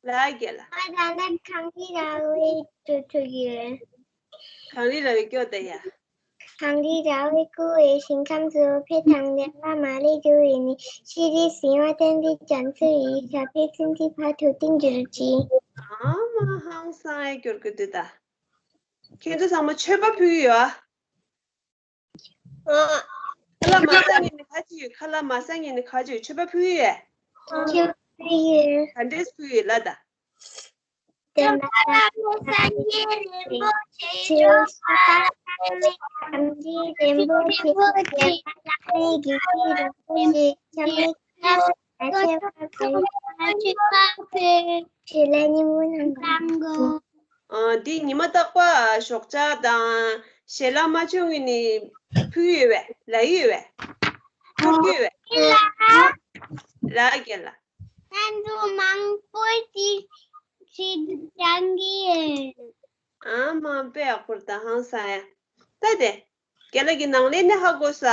ལ་རྒན་ལགས། ཨ་ད་ནི་གངས་རི་ར་བའི་ཁྲོད་ཁྲོད་ཡོད། གངས་རི་ར་བའི་སྐྱོ་ད་ཡ། གངས་རི་ར་བས་བསྐོར་བའི་ཞིང་ཁམས་སུ། འཕེལ་དང་ལྡན་པ་མ་ལུས་རྒྱུ་ཡི་ནི། ཤེས་རིག་གཟིགས་པ་བསྟན་པའི་རྒྱ་མཚོ་ཡི། ཞབས་པད་སྲིད་མཐའི་བར་དུ་བརྟན་གྱུར་ཅིག་ཨ་མ་ཧང་སང་ཡ་སྐྱོར་གི་འདུག་ད། ཁྱེད་ཚོ་ཚང་མ་མཆོད་པ་ཕུལ་གྱི་ཡོད་ཨ། ཨ། ཁ་ལག་མ་ཟ་མཁན་ནི་ག་ཅི་ཡོད། ཁ་ལག་མ་ཟ་མཁན་ནི་ག་ཅི་ཡོད། མཆོད་པ་ཕུལ་གྱི་ཡོད། མཆོད་པ་ཕུལ་གྱི་ཡོད། ག་འདྲས་ཕུལ་གྱི་ཡོད་ལབ་ད། བསྟན་པ་སངས་རྒྱས་རིན་པོ་ཆེ་མཆོག་དང་། སངས་རྒྱས་རིན་པོ་ཆེ། བསྟན་པ་བླ་མེད་བརྒྱུད་པའི་རིན་པོ་ཆེ། ཆགས་མེད་བཀའ་དྲིན་ཆེ་ལ་ཉིན་མོ་ནམ་གང་། ཨ། འདི་ཉི་མ་རྟག་པར་ཞོགས་ཇ་དང་ཞལ་ལག་མ་མཆོད་སྔོན་ནས་ཕུལ་ཡོད་པས། ལབ་ཡོད་པས། ཕུལ་ཡོད་པས། ལགས་རྒན་ལགས། ང་ཚོ་མང་པོ་ཞིག་ཞིག་སྦྱང་གི་ཡོད། ཨ་མ་དཔེ་ཡག་པོ་རེད་ད་ཧང་སང་ཡ། ད་དེ། རྒན་ལགས་ཀྱི་ནང་ལས་ནས་ཧ་གོ་ས།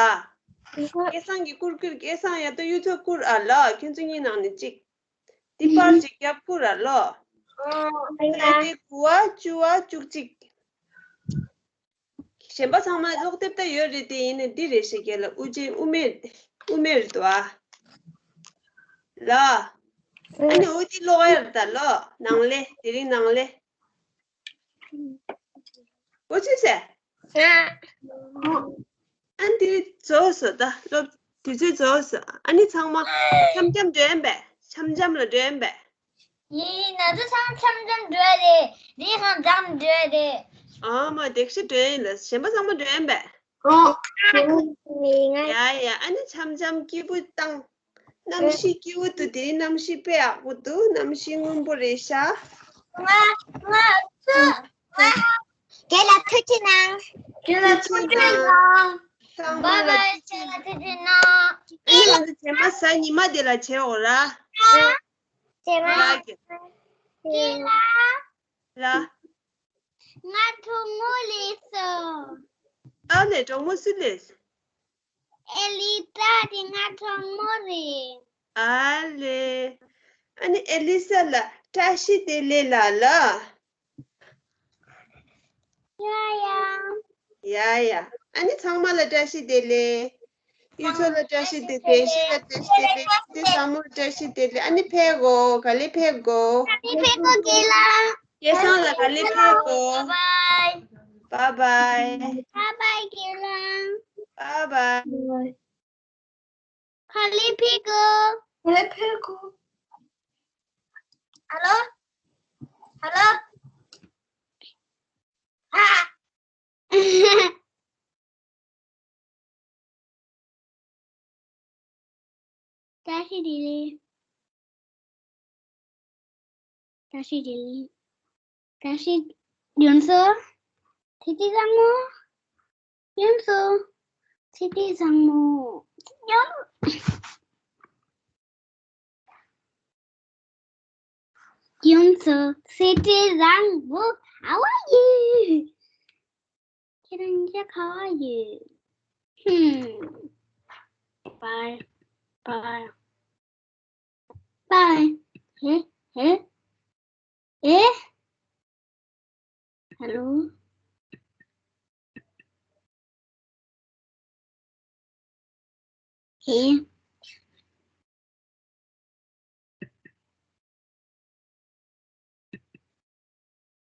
སྐལ་བཟང་གི་བསྐུར་བསྐུར། སྐལ་བཟང་ཡ་ཏོ་གཡུ་མཚོ་བསྐུར་ཨ་ལ། ཁྱོད་ཚོ་གཉིས་ནང་ནས་གཅིག་འདི་པར་ཅིག་རྒྱབ་བསྐུར་ཨ་ལོ། ཨ། ད་དེ་དགུ་བ་བཅུ་བ་བཅུ་གཅིག་གཞན་པ་ཚང་མ་ཀློག་དེབ་ད་ཡོད་རེད་དེ། ཡིན་ནའི་འདི་རེད་ཤག་རྒན་ལགས། དབུ་ཅན་དབུ་མེད་དབུ་མེད་རེད་དོ་ཨ། ལ། ཨ་ནི་འོ་འདི་ཀློག་ཡ་རེད་ད་ལོ། ནང་ལས། དེ་རིང་ནང་ལས། འོ་ཅི་ཟེར། ཨ་ནི་འདི་རྫོགས་སོང་ད། སློབ་དུས་ཚོད་རྫོགས་སོང་། ཨ་ནི་ཚང་མ་འཆམ་འཆམ་འགྲོ་ཡིན་པས། འཆམ་འཆམ་ལ་འགྲོ་ཡིན་པས། ཡིན། ང་ཚོ་ཚང་མ་འཆམ་འཆམ་འགྲོ་ཡ་རེད། རེད་ཁང་འཛོམས་འགྲོ་ཡ་རེད། ཨ་མ་དེ་ཤི་འགྲོ་ཡིན་ལ། གཞན་པ་ཚང་མ་འགྲོ་ཡིན་པས། ཨོ། ཡ་ཡ། ཨ་ནི་འཆམ་འཆམ་སྐྱིད་པོ་བཏང་། གནམ་གཤིས་སྐྱིད་པོ་འདུག་དེ་རིང་གནམ་གཤིས་དཔེ་ཡག་པོ་འདུག་གནམ་གཤིས་སྔོན་པོ་རེད་ཤག་ང་ང་ཚོ་ང་། རྒན་ལགས་ཐུགས་རྗེ་གནང་། རྒན་ལགས་ཐུགས་རྗེ་གནང་། ཚང་མ་ལ་ཐུགས་རྗེ་གནང་། ཨ་ནི་ང་ཚོ་རྗེས་མ་གཟའ་ཉི་མ་དེ་ལ་བྱེད་འོ་ར། རྗེས་མ། རྒན་ལགས། ལ། ང་གྲོགས་མོ་སླེབས་སོང་། ཨ་ལེ། གྲོགས་མོ་སུ་སླེབས། ཨེ་ལི་ཏྲ་དེ་ང་གྲོགས་མོ་རེད། ཨ་ལེ། ཨ་ནི་ཨེ་ལི་ས་ལ་བཀྲ་ཤིས་བདེ་ལེགས་ལ་ལ། ཡ་ཡ། ཡ་ཡ། ཨ་ནི་ཚང་མ་ལ་བཀྲ་ཤིས་བདེ་ལེགས། གཡུ་མཚོ་ལ་བཀྲ་ཤིས་བདེ་ལེགས། བདེ་ཤི་ལ་བཀྲ་ཤིས་བདེ་ལེགས། དེ་བཟང་མོར་བཀྲ་ཤིས་བདེ་ལེགས། ཨ་ནི་ཕེབས་དགོས། ག་ལེ་ཕེབས་དགོས། ག་ལེ་ཕེབས་དགོས་རྒན་ལགས། སྐལ་བཟང་ལ་ག་ལེ་ཕེབས་དགོས། བཱའི་བཱའི། བཱའི་བཱའི། བཱའི་བཱའི་རྒན་ལགས། བཱའི་བཱའི། ག་ལེ་ཕེབས་དགོས། ག་ལེ་ཕེབས་དགོས། ཧ་ལོ། ཧ་ལོ། ཨ། བཀྲ་ཤིས་བདེ་ལེགས། བཀྲ་ཤིས་བདེ་ལེགས། བཀྲ་ཤིས། ཡུམ་སོ། ཚེ་ཏི་བཟང་མོ། ཡུམ་སོ། ཚེ་ཏི་བཟང་མོ། ཡུམ། ཡུམ་སོ། ཚེ་ཏི་བཟང་མོ། How are you? ཁྱེད་རང་ཅག་ག་བ་ཡོད། ཧུམ། Bye. Bye. Bye. ཧེ། ཧེ། ཨེ། Hello. ཧེ།